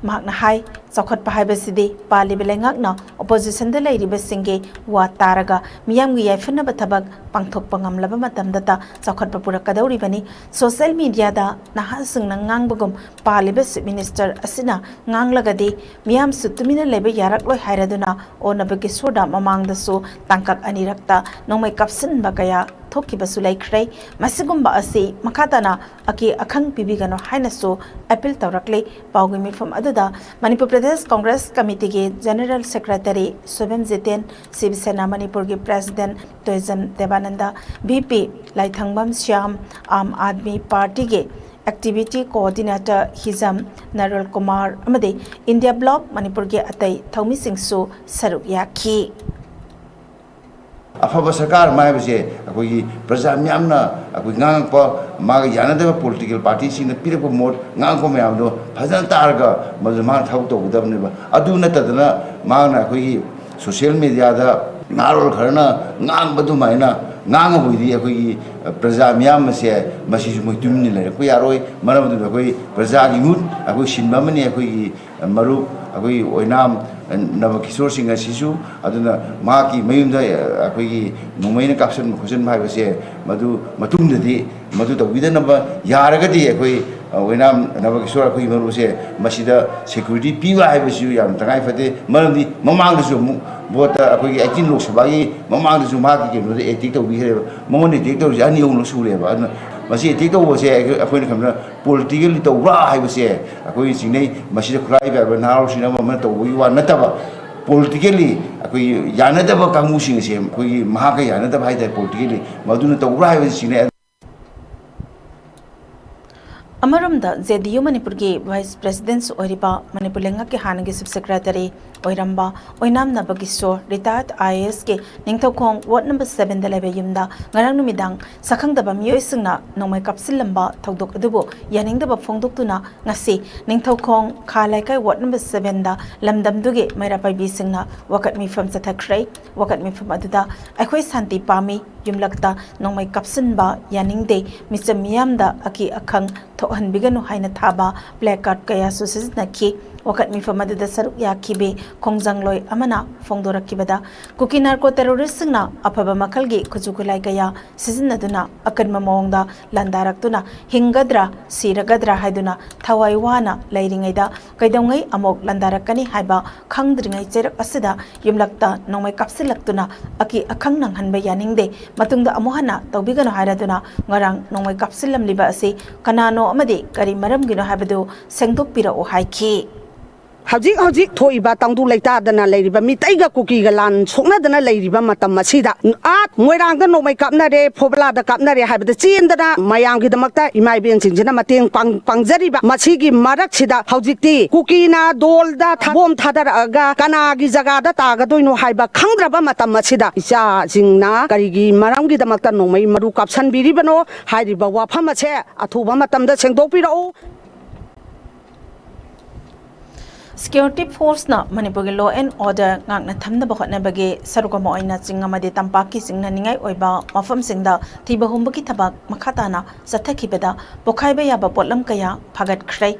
ꯃꯍꯥꯛꯅ ꯍꯥꯏ, ꯆꯥꯎꯈꯠꯄ ꯍꯥꯏꯕꯁꯤꯗꯤ ꯄꯥꯜꯂꯤꯕ ꯂꯩꯉꯥꯛꯅ ꯑꯣꯄꯣꯖꯤꯁꯟꯗ ꯂꯩꯔꯤꯕꯁꯤꯡꯒꯤ ꯋꯥ ꯇꯥꯔꯒ ꯃꯤꯌꯥꯝꯒꯤ ꯌꯥꯏꯐꯅꯕ ꯊꯕꯛ ꯄꯥꯡꯊꯣꯛꯄ ꯉꯝꯂꯕ ꯃꯇꯝꯗꯇ ꯆꯥꯎꯈꯠꯄ ꯄꯨꯔꯛꯀꯗꯧꯔꯤꯕꯅꯤ꯫ ꯁꯣꯁꯤꯌꯦꯜ ꯃꯤꯗꯤꯌꯥꯗ ꯅꯍꯥꯁꯤꯡꯅ ꯉꯥꯡꯕꯒꯨꯝ ꯄꯥꯜꯂꯤꯕ ꯆꯤꯐ ꯃꯤꯅꯤꯁꯇꯔ ꯑꯁꯤꯅ ꯉꯥꯡꯂꯒꯗꯤ ꯃꯤꯌꯥꯝꯁꯨ ꯇꯨꯃꯤꯟꯅ ꯂꯩꯕ ꯌꯥꯔꯛꯂꯣꯏ ꯍꯥꯏꯔꯗꯨꯅ ꯑꯣ ꯅꯕꯀꯤꯁꯣꯔꯗ ꯃꯃꯥꯡꯗꯁꯨ ꯇꯥꯡꯀꯛ ꯑꯅꯤꯔꯛꯇ ꯅꯣꯡꯃꯩ ꯀꯥꯞꯁꯤꯟꯕ ꯀꯌꯥ ꯊꯣꯛꯈꯤꯕꯁꯨ ꯂꯩꯈ꯭ꯔꯦ꯫ ꯃꯁꯤꯒꯨꯝꯕ ꯑꯁꯤ ꯃꯈꯥ ꯇꯥꯅ ꯑꯀꯤ ꯑꯈꯪ ꯄꯤꯕꯤꯒꯅꯨ ꯍꯥꯏꯅꯁꯨ ꯑꯄꯤꯜ ꯇꯧꯔꯛꯂꯤ꯫ ꯄꯥꯎꯒꯤ ꯃꯤꯐꯝ ꯑꯗꯨꯗ ꯃꯅꯤꯄꯨꯔ ꯄ꯭ꯔꯗꯦꯁ ꯀꯣꯡꯒ꯭ꯔꯦꯁ ꯀꯃꯤꯇꯤꯒꯤ ꯖꯦꯅꯔꯦꯜ ꯁꯦꯀ꯭ꯔꯦꯇꯔꯤ ꯁ꯭ꯋꯦꯕꯝ ꯖꯤꯇꯦꯟ, ꯁꯤꯕ ꯁꯦꯅꯥ ꯃꯅꯤꯄꯨꯔꯒꯤ president Toijam ꯗꯦꯕꯥꯅꯟꯗ, V P ꯂꯥꯏꯊꯪꯕꯝ Shyam, Aam Aadmi ꯄꯥꯔꯇꯤꯒꯤ ꯑꯦꯛꯇꯤꯚꯤꯇꯤ ꯀꯣꯑꯣꯔꯗꯤꯅꯦꯇꯔ ꯍꯤꯖꯝ ꯅꯔꯨꯜ ꯀꯨꯃꯥꯔ ꯑꯃꯗꯤ ꯏꯟꯗꯤꯌꯥ ꯕ꯭ꯂꯣꯛ ꯃꯅꯤꯄꯨꯔꯒꯤ ꯑꯇꯩ ꯊꯧꯃꯤꯁꯤꯡꯁꯨ ꯁꯔꯨꯛ ꯌꯥꯈꯤ꯫ ꯑꯐꯕ ꯁꯔꯀꯥꯔ ꯑꯃ ꯍꯥꯏꯕꯁꯦ ꯑꯩꯈꯣꯏꯒꯤ ꯄ꯭ꯔꯖꯥ ꯃꯤꯌꯥꯝꯅ ꯑꯩꯈꯣꯏ ꯉꯥꯡꯉꯛꯄ, ꯃꯥꯒ ꯌꯥꯅꯗꯕ ꯄꯣꯂꯤꯇꯤꯀꯦꯜ ꯄꯥꯔꯇꯤꯁꯤꯡꯅ ꯄꯤꯔꯛꯄ ꯃꯣꯠ, ꯉꯥꯡꯉꯛꯄ ꯃꯌꯥꯝꯗꯣ ꯐꯖꯅ ꯇꯥꯔꯒ ꯃꯗꯨ ꯃꯥꯅ ꯊꯕꯛ ꯇꯧꯒꯗꯕꯅꯦꯕ꯫ ꯑꯗꯨ ꯅꯠꯇꯗꯅ ꯃꯥꯅ ꯑꯩꯈꯣꯏꯒꯤ ꯁꯣꯁꯤꯌꯦꯜ ꯃꯤꯗꯤꯌꯥꯗ ꯅꯍꯥꯔꯣꯜ ꯈꯔꯅ ꯉꯥꯡꯕ ꯑꯗꯨꯃꯥꯏꯅ ꯉꯥꯡꯉꯕꯣꯏꯗꯤ ꯑꯩꯈꯣꯏꯒꯤ ꯄ꯭ꯔꯖꯥ ꯃꯤꯌꯥꯝ ꯑꯁꯦ ꯃꯁꯤꯁꯨ ꯃꯣꯏ ꯇꯨꯃꯤꯟꯅ ꯂꯩꯔꯛꯄ ꯌꯥꯔꯣꯏ꯫ ꯃꯔꯝ ꯑꯗꯨꯅ ꯑꯩꯈꯣꯏ ꯄ꯭ꯔꯖꯥꯒꯤ ꯃꯤꯍꯨꯠ ꯑꯩꯈꯣꯏ ꯁꯤꯟꯕ ꯑꯃꯅꯤ ꯑꯩꯈꯣꯏꯒꯤ ꯃꯔꯨꯞ ꯑꯩꯈꯣꯏꯒꯤ ꯑꯣꯏꯅꯥꯝ ꯅꯕꯀꯤꯁꯣꯔ ꯁꯤꯡ ꯑꯁꯤꯁꯨ꯫ ꯑꯗꯨꯅ ꯃꯍꯥꯛꯀꯤ ꯃꯌꯨꯝꯗ ꯑꯩꯈꯣꯏꯒꯤ ꯅꯣꯡꯃꯩꯅ ꯀꯥꯞꯁꯤꯟꯕ ꯈꯣꯠꯆꯤꯟꯕ ꯍꯥꯏꯕꯁꯦ ꯃꯗꯨ ꯃꯇꯨꯡꯗꯗꯤ ꯃꯗꯨ ꯇꯧꯕꯤꯗꯅꯕ ꯌꯥꯔꯒꯗꯤ ꯑꯩꯈꯣꯏ ꯑꯣꯏꯅꯥꯝ ꯅꯕꯀꯤꯁꯣꯔ ꯑꯩꯈꯣꯏꯒꯤ ꯃꯔꯨꯞꯁꯦ ꯃꯁꯤꯗ ꯁꯦꯀ꯭ꯌꯨꯔꯤꯇꯤ ꯄꯤꯕ ꯍꯥꯏꯕꯁꯤꯁꯨ ꯌꯥꯝ ꯇꯉꯥꯏ ꯐꯗꯦ꯫ ꯃꯔꯝꯗꯤ ꯃꯃꯥꯡꯗꯁꯨ ꯑꯃꯨꯛ ꯚꯣꯠꯇ ꯑꯩꯈꯣꯏꯒꯤ ꯑꯩꯠꯇꯤꯟ ꯂꯣꯛ ꯁꯚꯥꯒꯤ ꯃꯃꯥꯡꯗꯁꯨ ꯃꯍꯥꯛꯀꯤ ꯀꯩꯅꯣꯗ ꯑꯦꯇꯦꯛ ꯇꯧꯕꯤꯈ꯭ꯔꯦꯕ꯫ ꯃꯉꯣꯟꯗ ꯑꯦꯇꯦꯛ ꯇꯧꯔꯤꯁꯦ ꯑꯅꯤ ꯑꯍꯨꯝꯂꯛ ꯁꯨꯔꯦꯕ꯫ ꯑꯗꯨꯅ ꯃꯁꯤ ꯑꯦꯇꯦꯛ ꯇꯧꯕꯁꯦ ꯑꯩꯈꯣꯏꯅ ꯈꯟꯕꯗ ꯄꯣꯂꯤꯇꯤꯀꯦꯜꯂꯤ ꯇꯧꯕ꯭ꯔꯥ ꯍꯥꯏꯕꯁꯦ ꯑꯩꯈꯣꯏ ꯆꯤꯡꯅꯩ꯫ ꯃꯁꯤꯗ ꯈꯨꯠꯂꯥꯏ ꯄꯥꯏꯕ ꯅꯍꯥꯔꯣꯜꯁꯤꯡꯅ ꯑꯃ ꯑꯃꯅ ꯇꯧꯕꯒꯤ ꯋꯥ ꯅꯠꯇꯕ, ꯄꯣꯂꯤꯇꯤꯀꯦꯜꯂꯤ ꯑꯩꯈꯣꯏꯒꯤ ꯌꯥꯅꯗꯕ ꯀꯥꯡꯕꯨꯁꯤꯡ ꯑꯁꯦ ꯑꯩꯈꯣꯏꯒꯤ ꯃꯍꯥꯛꯀ ꯌꯥꯅꯗꯕ ꯍꯥꯏꯇꯥꯔꯦ, ꯄꯣꯂꯤꯇꯤꯀꯦꯜꯂꯤ ꯃꯗꯨꯅ ꯇꯧꯕ꯭ꯔꯥ ꯍꯥꯏꯕꯁꯤ ꯆꯤꯡꯅꯩ꯫ ꯑꯃꯔꯣꯝꯗ ꯖꯦ ꯗꯤ ꯌꯨ ꯃꯅꯤꯄꯨꯔꯒꯤ ꯚꯥꯏꯁ ꯄ꯭ꯔꯦꯁꯤꯗꯦꯟꯠꯁꯨ ꯑꯣꯏꯔꯤꯕ ꯃꯅꯤꯄꯨꯔ ꯂꯩꯉꯥꯛꯀꯤ ꯍꯥꯟꯅꯒꯤ ꯆꯤꯐ ꯁꯦꯀ꯭ꯔꯦꯇꯔꯤ ꯑꯣꯏꯔꯝꯕ ꯑꯣꯏꯅꯥꯝ ꯅꯕꯀꯤꯁꯣꯔ, ꯔꯤꯇꯥꯌꯔꯗ I A ꯑꯦꯁꯀꯤ Ningthoukhong ward number ꯁꯚꯦꯟꯗ ꯂꯩꯕ ꯌꯨꯝꯗ ꯉꯔꯥꯡ ꯅꯨꯃꯤꯗꯥꯡ ꯁꯛꯈꯪꯗꯕ ꯃꯤꯑꯣꯏꯁꯤꯡꯅ ꯅꯣꯡꯃꯩ ꯀꯥꯞꯁꯤꯜꯂꯝꯕ ꯊꯧꯗꯣꯛ ꯑꯗꯨꯕꯨ ꯌꯥꯅꯤꯡꯗꯕ ꯐꯣꯡꯗꯣꯛꯇꯨꯅ ꯉꯁꯤ ꯅꯤꯡꯊꯧꯈꯣꯡ ꯈꯥ ꯂꯩꯀꯥꯏ ꯋꯥꯔꯗ ꯅꯝꯕꯔ ꯁꯚꯦꯟꯗ ꯂꯝꯗꯝꯗꯨꯒꯤ ꯃꯩꯔꯥ ꯄꯥꯏꯕꯤꯁꯤꯡꯅ ꯋꯥꯀꯠ ꯃꯤꯐꯝ ꯆꯠꯊꯈ꯭ꯔꯦ꯫ ꯋꯥꯀꯠ ꯃꯤꯐꯝ ꯑꯗꯨꯗ ꯑꯩꯈꯣꯏ ꯁꯥꯟꯇꯤ ꯄꯥꯝꯃꯤ, ꯌꯨꯝꯂꯛꯇ ꯅꯣꯡꯃꯩ ꯀꯥꯞꯁꯤꯟꯕ ꯌꯥꯅꯤꯡꯗꯦ, ꯃꯤꯆꯝ ꯃꯤꯌꯥꯝꯗ ꯑꯀꯤ ꯑꯈꯪ ꯊꯣꯛꯍꯟꯕꯤꯒꯅꯨ ꯍꯥꯏꯅ ꯊꯥꯕ placard ꯀꯌꯥꯁꯨ ꯁꯤꯖꯤꯟꯅꯈꯤ꯫ ꯋꯥꯀꯠ ꯃꯤꯐꯝ ꯑꯗꯨꯗ ꯁꯔꯨꯛ ꯌꯥꯈꯤꯕꯤ ꯈꯣꯡꯖꯪꯂꯣꯏ ꯑꯃꯅ ꯐꯣꯡꯗꯣꯔꯛꯈꯤꯕꯗ, ꯀꯨꯀꯤ narco terroristꯁꯤꯡꯅ ꯑꯐꯕ ꯃꯈꯜꯒꯤ ꯈꯨꯠꯁꯨ ꯈꯨꯠꯂꯥꯏ ꯀꯌꯥ ꯁꯤꯖꯤꯟꯅꯗꯨꯅ ꯑꯀꯟꯕ ꯃꯑꯣꯡꯗ ꯂꯥꯟꯗꯥꯔꯛꯇꯨꯅ ꯍꯤꯡꯒꯗ꯭ꯔꯥ ꯁꯤꯔꯒꯗ꯭ꯔꯥ ꯍꯥꯏꯗꯨꯅ ꯊꯋꯥꯏ ꯋꯥꯅ ꯂꯩꯔꯤꯉꯩꯗ, ꯀꯩꯗꯧꯉꯩ ꯑꯃꯨꯛ ꯂꯥꯟꯗꯥꯔꯛꯀꯅꯤ ꯍꯥꯏꯕ ꯈꯪꯗ꯭ꯔꯤꯉꯩ ꯆꯩꯔꯛ ꯑꯁꯤꯗ ꯌꯨꯝꯂꯛꯇ ꯅꯣꯡꯃꯩ ꯀꯥꯞꯁꯤꯜꯂꯛꯇꯨꯅ ꯑꯀꯤ ꯑꯈꯪ ꯅꯪꯍꯟꯕ ꯌꯥꯅꯤꯡꯗꯦ꯫ ꯃꯇꯨꯡꯗ ꯑꯃꯨꯛ ꯍꯟꯅ ꯇꯧꯕꯤꯒꯅꯨ ꯍꯥꯏꯔꯗꯨꯅ ꯉꯔꯥꯡ ꯅꯣꯡꯃꯩ ꯀꯥꯞꯁꯤꯜꯂꯝꯂꯤꯕ ꯑꯁꯤ ꯀꯅꯥꯅꯣ ꯑꯃꯗꯤ ꯀꯔꯤ ꯃꯔꯝꯒꯤꯅꯣ ꯍꯥꯏꯕꯗꯨ ꯁꯦꯡꯗꯣꯛꯄꯤꯔꯛꯎ ꯍꯥꯏꯈꯤ꯫ ꯍꯧꯖꯤꯛ ꯍꯧꯖꯤꯛ ꯊꯣꯛꯏꯕ ꯇꯪꯗꯨ ꯂꯩꯇꯥꯗꯅ ꯂꯩꯔꯤꯕ, ꯃꯤꯇꯩꯒ ꯀꯨꯀꯤꯒ ꯂꯥꯟ ꯁꯣꯛꯅꯗꯅ ꯂꯩꯔꯤꯕ ꯃꯇꯝ ꯑꯁꯤꯗ, ꯑꯥ, ꯃꯣꯏꯔꯥꯡꯗ ꯅꯣꯡꯃꯩ ꯀꯥꯞꯅꯔꯦ, ꯐꯣꯕꯂꯥꯗ ꯀꯥꯞꯅꯔꯦ ꯍꯥꯏꯕꯗ ꯆꯦꯟꯗꯅ ꯃꯌꯥꯝꯒꯤꯗꯃꯛꯇ ꯏꯃꯥ ꯏꯕꯦꯟꯁꯤꯡꯁꯤꯅ ꯃꯇꯦꯡ ꯄꯥꯡ-, ꯄꯥꯡꯖꯔꯤꯕ ꯃꯁꯤꯒꯤ ꯃꯔꯛꯁꯤꯗ ꯍꯧꯖꯤꯛꯇꯤ ꯀꯨꯀꯤꯅ ꯗꯣꯜꯗ ꯊ-, ꯕꯣꯝ ꯊꯥꯗꯔꯛꯑꯒ ꯀꯅꯥꯒꯤ ꯖꯒꯥꯗ ꯇꯥꯒꯗꯣꯏꯅꯣ ꯍꯥꯏꯕ ꯈꯪꯗ꯭ꯔꯕ ꯃꯇꯝ ꯑꯁꯤꯗ ꯏꯆꯥꯁꯤꯡꯅ ꯀꯔꯤꯒꯤ ꯃꯔꯝꯒꯤꯗꯃꯛꯇ ꯅꯣꯡꯃꯩ ꯃꯔꯨ ꯀꯥꯞꯁꯟꯕꯤꯔꯤꯕꯅꯣ ꯍꯥꯏꯔꯤꯕ ꯋꯥꯐꯝ ꯑꯁꯦ ꯑꯊꯨꯕ ꯃꯇꯝꯗ ꯁꯦꯡꯗꯣꯛꯄꯤꯔꯛꯎ꯫ Security forceꯅ ꯃꯅꯤꯄꯨꯔꯒꯤ law and order ꯉꯥꯛꯅ ꯊꯝꯅꯕ ꯍꯣꯠꯅꯕꯒꯤ ꯁꯔꯨꯛ ꯑꯃ ꯑꯣꯏꯅ ꯆꯤꯡ ꯑꯃꯗꯤ ꯇꯝꯄꯥꯛꯀꯤ ꯆꯤꯡꯅꯅꯤꯡꯉꯥꯏ ꯑꯣꯏꯕ ꯃꯐꯝꯁꯤꯡꯗ ꯊꯤꯕ ꯍꯨꯝꯕꯒꯤ ꯊꯕꯛ ꯃꯈꯥ ꯇꯥꯅ ꯆꯠꯊꯈꯤꯕꯗ ꯄꯣꯈꯥꯏꯕ ꯌꯥꯕ ꯄꯣꯠꯂꯝ ꯀꯌꯥ ꯐꯥꯒꯠꯈ꯭ꯔꯦ꯫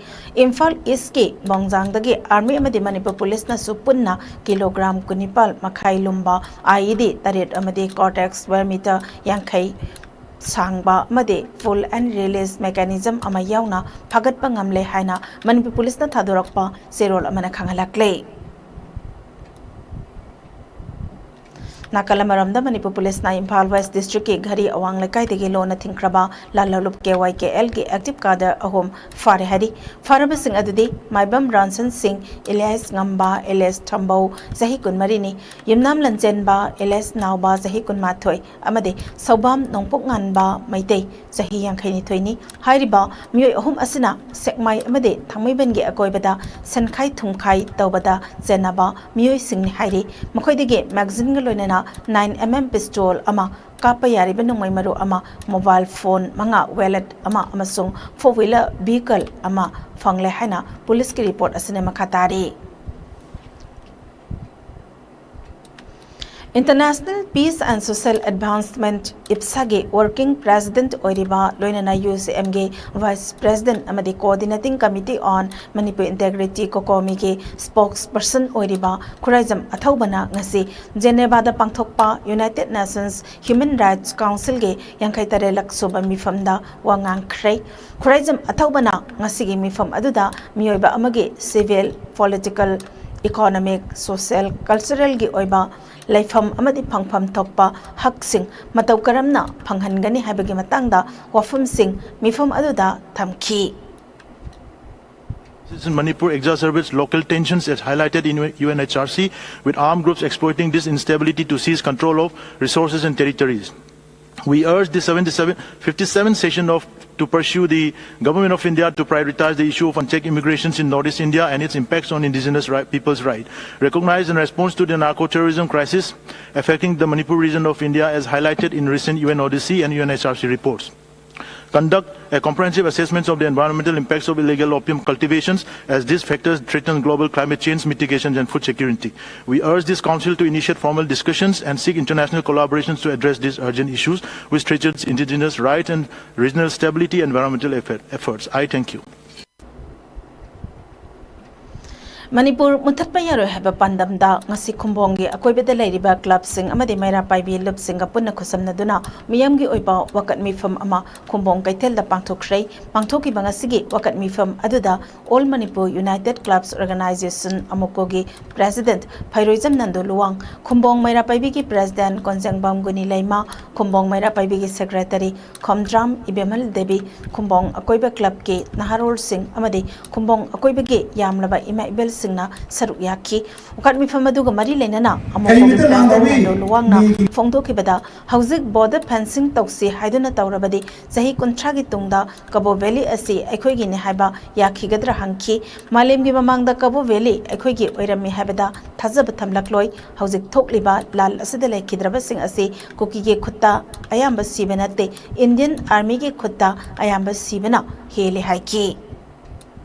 ꯏꯝꯐꯥꯜ ꯏꯁꯀꯤ ꯕꯣꯡꯖꯥꯡꯗꯒꯤ ꯑꯥꯔꯃꯤ ꯑꯃꯗꯤ ꯃꯅꯤꯄꯨꯔ ꯄꯨꯂꯤꯁꯅꯁꯨ ꯄꯨꯟꯅ ꯀꯤꯂꯣꯒ꯭ꯔꯥꯝ ꯀꯨꯟꯅꯤꯄꯥꯜ ꯃꯈꯥꯏ ꯂꯨꯝꯕ IED ꯇꯔꯦꯠ ꯑꯃꯗꯤ Cortex square meter ꯌꯥꯡꯈꯩ ꯁꯥꯡꯕ ꯑꯃꯗꯤ full and release mechanism ꯑꯃ ꯌꯥꯎꯅ ꯐꯥꯒꯠꯄ ꯉꯝꯂꯦ ꯍꯥꯏꯅ ꯃꯅꯤꯄꯨꯔ ꯄꯨꯂꯤꯁꯅ ꯊꯥꯗꯣꯔꯛꯄ ꯆꯦꯔꯣꯜ ꯑꯃꯅ ꯈꯪꯍꯜꯂꯛꯂꯦ꯫ ꯅꯥꯀꯜ ꯑꯃꯔꯣꯝꯗ, ꯃꯅꯤꯄꯨꯔ ꯄꯨꯂꯤꯁꯅ ꯏꯝꯐꯥꯜ ꯋꯦꯁ ꯗꯤꯁꯇ꯭ꯔꯤꯛꯀꯤ ꯘꯔꯤ ꯑꯋꯥꯡ ꯂꯩꯀꯥꯏꯗꯒꯤ ꯂꯣꯟꯅ ꯊꯤꯡꯈ꯭ꯔꯕ ꯂꯥꯜꯍꯧꯂꯨꯞ KYKLꯒꯤ active cadre ꯑꯍꯨꯝ ꯐꯥꯔꯦ ꯍꯥꯏꯔꯤ꯫ ꯐꯥꯔꯕꯁꯤꯡ ꯑꯗꯨꯗꯤ ꯃꯥꯏꯕꯝ ꯔꯥꯟꯁꯟ ꯁꯤꯡ, ꯏꯂꯤꯌꯥꯁ ꯉꯝꯕ, ꯑꯦꯂꯦꯁ ꯊꯝꯕꯧ, ꯆꯍꯤ ꯀꯨꯟꯃꯔꯤꯅꯤ, ꯌꯨꯝꯅꯥꯝ ꯂꯟꯆꯦꯟꯕ, ꯑꯦꯂꯦꯁ ꯅꯥꯎꯕ, ꯆꯍꯤ ꯀꯨꯟꯃꯥꯊꯣꯏ, ꯑꯃꯗꯤ ꯁꯧꯕꯥꯝ ꯅꯣꯡꯄꯣꯛ ꯉꯥꯟꯕ ꯃꯩꯇꯩ, ꯆꯍꯤ ꯌꯥꯡꯈꯩꯅꯤꯊꯣꯏꯅꯤ꯫ ꯍꯥꯏꯔꯤꯕ ꯃꯤꯑꯣꯏ ꯑꯍꯨꯝ ꯑꯁꯤꯅ ꯁꯦꯛꯃꯥꯏ ꯑꯃꯗꯤ ꯊꯥꯡꯃꯩꯕꯟꯒꯤ ꯑꯀꯣꯏꯕꯗ ꯁꯦꯟꯈꯥꯏ ꯊꯨꯝꯈꯥꯏ ꯇꯧꯕꯗ ꯆꯦꯟꯅꯕ ꯃꯤꯑꯣꯏꯁꯤꯡꯅꯤ ꯍꯥꯏꯔꯤ꯫ ꯃꯈꯣꯏꯗꯒꯤ magazineꯒ ꯂꯣꯏꯅꯅ nine MM pistol ꯑꯃ, ꯀꯥꯞꯄ ꯌꯥꯔꯤꯕ ꯅꯣꯡꯃꯩ ꯃꯔꯨ ꯑꯃ, mobile phone ꯃꯉꯥ, wallet ꯑꯃ ꯑꯃꯁꯨꯡ four wheeler vehicle ꯑꯃ ꯐꯪꯂꯦ ꯍꯥꯏꯅ ꯄꯨꯂꯤꯁꯀꯤ report ꯑꯁꯤꯅ ꯃꯈꯥ ꯇꯥꯔꯤ꯫ International Peace and Social Advancement, ꯏꯞꯁꯥꯒꯤ working president ꯑꯣꯏꯔꯤꯕ, ꯂꯣꯏꯅꯅ ꯌꯨ ꯁꯤ ꯑꯦꯝꯒꯤ vice president ꯑꯃꯗꯤ coordinating committee on Manipur integrity, ꯀꯣꯀꯣꯃꯤꯒꯤ spokesperson ꯑꯣꯏꯔꯤꯕ ꯈꯨꯔꯥꯏꯖꯝ ꯑꯊꯧꯕꯅ ꯉꯁꯤ ꯖꯦꯅꯦꯚꯥꯗ ꯄꯥꯡꯊꯣꯛꯄ United Nations Human Rights Councilꯒꯤ ꯌꯥꯡꯈꯩ ꯇꯔꯦꯠꯂꯛ ꯁꯨꯕ ꯃꯤꯐꯝꯗ ꯋꯥ ꯉꯥꯡꯈ꯭ꯔꯦ꯫ ꯈꯨꯔꯥꯏꯖꯝ ꯑꯊꯧꯕꯅ ꯉꯁꯤꯒꯤ ꯃꯤꯐꯝ ꯑꯗꯨꯗ ꯃꯤꯑꯣꯏꯕ ꯑꯃꯒꯤ civil, political, economic, social, culturalꯒꯤ ꯑꯣꯏꯕ ꯂꯩꯐꯝ ꯑꯃꯗꯤ ꯐꯪꯐꯝ ꯊꯣꯛꯄ ꯍꯛꯁꯤꯡ ꯃꯇꯧ ꯀꯔꯝꯅ ꯐꯪꯍꯟꯒꯅꯤ ꯍꯥꯏꯕꯒꯤ ꯃꯇꯥꯡꯗ ꯋꯥꯐꯝꯁꯤꯡ ꯃꯤꯐꯝ ꯑꯗꯨꯗ ꯊꯝꯈꯤ꯫ In Manipur exacerbates local tensions as highlighted in U N H R C, with armed groups exploiting this instability to seize control of resources and territories. We urge the seventy-seven, fifty-seventh session of to pursue the Government of India to prioritize the issue of unchecked immigrations in Northeast India and its impacts on indigenous right, people's right. Recognize and response to the narco-terrorism crisis affecting the Manipur region of India as highlighted in recent U N O D C and U N H R C reports. Conduct a comprehensive assessment of the environmental impacts of illegal opium cultivations, as these factors threaten global climate change mitigations and food security. We urge this council to initiate formal discussions and seek international collaborations to address these urgent issues, which threatens indigenous rights and regional stability and environmental effort, efforts. I thank you. Manipur ꯃꯨꯊꯠꯄ ꯌꯥꯔꯣꯏ ꯍꯥꯏꯕ ꯄꯥꯟꯗꯝꯗ ꯉꯁꯤ ꯈꯨꯝꯕꯣꯡꯒꯤ ꯑꯀꯣꯏꯕꯗ ꯂꯩꯔꯤꯕ clubꯁꯤꯡ ꯑꯃꯗꯤ ꯃꯩꯔꯥ ꯄꯥꯏꯕꯤ ꯂꯨꯞꯁꯤꯡꯒ ꯄꯨꯟꯅ ꯈꯨꯠꯁꯝꯅꯗꯨꯅ ꯃꯤꯌꯥꯝꯒꯤ ꯑꯣꯏꯕ ꯋꯥꯀꯠ ꯃꯤꯐꯝ ꯑꯃ ꯈꯨꯝꯕꯣꯡ ꯀꯩꯊꯦꯜꯗ ꯄꯥꯡꯊꯣꯛꯈ꯭ꯔꯦ꯫ ꯄꯥꯡꯊꯣꯛꯈꯤꯕ ꯉꯁꯤꯒꯤ ꯋꯥꯀꯠ ꯃꯤꯐꯝ ꯑꯗꯨꯗ All Manipur United Clubs Organization, ꯑꯃꯨꯀꯣꯒꯤ president ꯐꯩꯔꯣꯏꯖꯝ ꯅꯟꯗꯨ Luwang, Khumbong ꯃꯩꯔꯥ ꯄꯥꯏꯕꯤꯒꯤ president ꯀꯣꯟꯖꯦꯡꯕꯝ ꯒꯨꯅꯤ ꯂꯩꯃ, ꯈꯨꯝꯕꯣꯡ ꯃꯩꯔꯥ ꯄꯥꯏꯕꯤꯒꯤ secretary ꯈꯣꯝꯗ꯭ꯔꯥꯝ ꯏꯕꯦꯝꯍꯜ ꯗꯦꯕꯤ, ꯈꯨꯝꯕꯣꯡ ꯑꯀꯣꯏꯕ clubꯀꯤ ꯅꯍꯥꯔꯣꯜꯁꯤꯡ ꯑꯃꯗꯤ ꯈꯨꯝꯕꯣꯡ ꯑꯀꯣꯏꯕꯒꯤ ꯌꯥꯝꯂꯕ ꯏꯃꯥ ꯏꯕꯦꯜꯁꯤꯡꯅ ꯁꯔꯨꯛ ꯌꯥꯈꯤ꯫ ꯋꯥꯀꯠ ꯃꯤꯐꯝ ꯑꯗꯨꯒ ꯃꯔꯤ ꯂꯩꯅꯅ ꯑꯃꯨꯛ ꯀꯔꯤꯃꯇ ꯀꯣꯡꯒ꯭ꯔꯦꯁ ꯂꯥꯡꯗꯧꯔꯤ꯫ ꯅꯟꯗꯨ ꯂꯨꯋꯥꯡꯅ ꯃꯤꯒꯤ ꯐꯣꯡꯗꯣꯛꯈꯤꯕꯗ, ꯍꯧꯖꯤꯛ border fencing ꯇꯧꯁꯤ ꯍꯥꯏꯗꯨꯅ ꯇꯧꯔꯕꯗꯤ ꯆꯍꯤ ꯀꯨꯟꯊ꯭ꯔꯥꯒꯤ ꯇꯨꯡꯗ ꯀꯕꯣ valley ꯑꯁꯤ ꯑꯩꯈꯣꯏꯒꯤꯅꯤ ꯍꯥꯏꯕ ꯌꯥꯈꯤꯒꯗ꯭ꯔꯥ ꯍꯪꯈꯤ꯫ ꯃꯥꯂꯦꯝꯒꯤ ꯃꯃꯥꯡꯗ ꯀꯕꯣ valley ꯑꯩꯈꯣꯏꯒꯤ ꯑꯣꯏꯔꯝꯃꯤ ꯍꯥꯏꯕꯗ ꯊꯥꯖꯕ ꯊꯝꯂꯛꯂꯣꯏ꯫ ꯍꯧꯖꯤꯛ ꯊꯣꯛꯂꯤꯕ ꯂꯥꯜ ꯑꯁꯤꯗ ꯂꯩꯈꯤꯗ꯭ꯔꯕꯁꯤꯡ ꯑꯁꯤ ꯀꯨꯀꯤꯒꯤ ꯈꯨꯠꯇ ꯑꯌꯥꯝꯕ ꯁꯤꯕ ꯅꯠꯇꯦ, Indian Armyꯒꯤ ꯈꯨꯠꯇ ꯑꯌꯥꯝꯕ ꯁꯤꯕꯅ ꯍꯦꯜꯂꯦ ꯍꯥꯏꯈꯤ꯫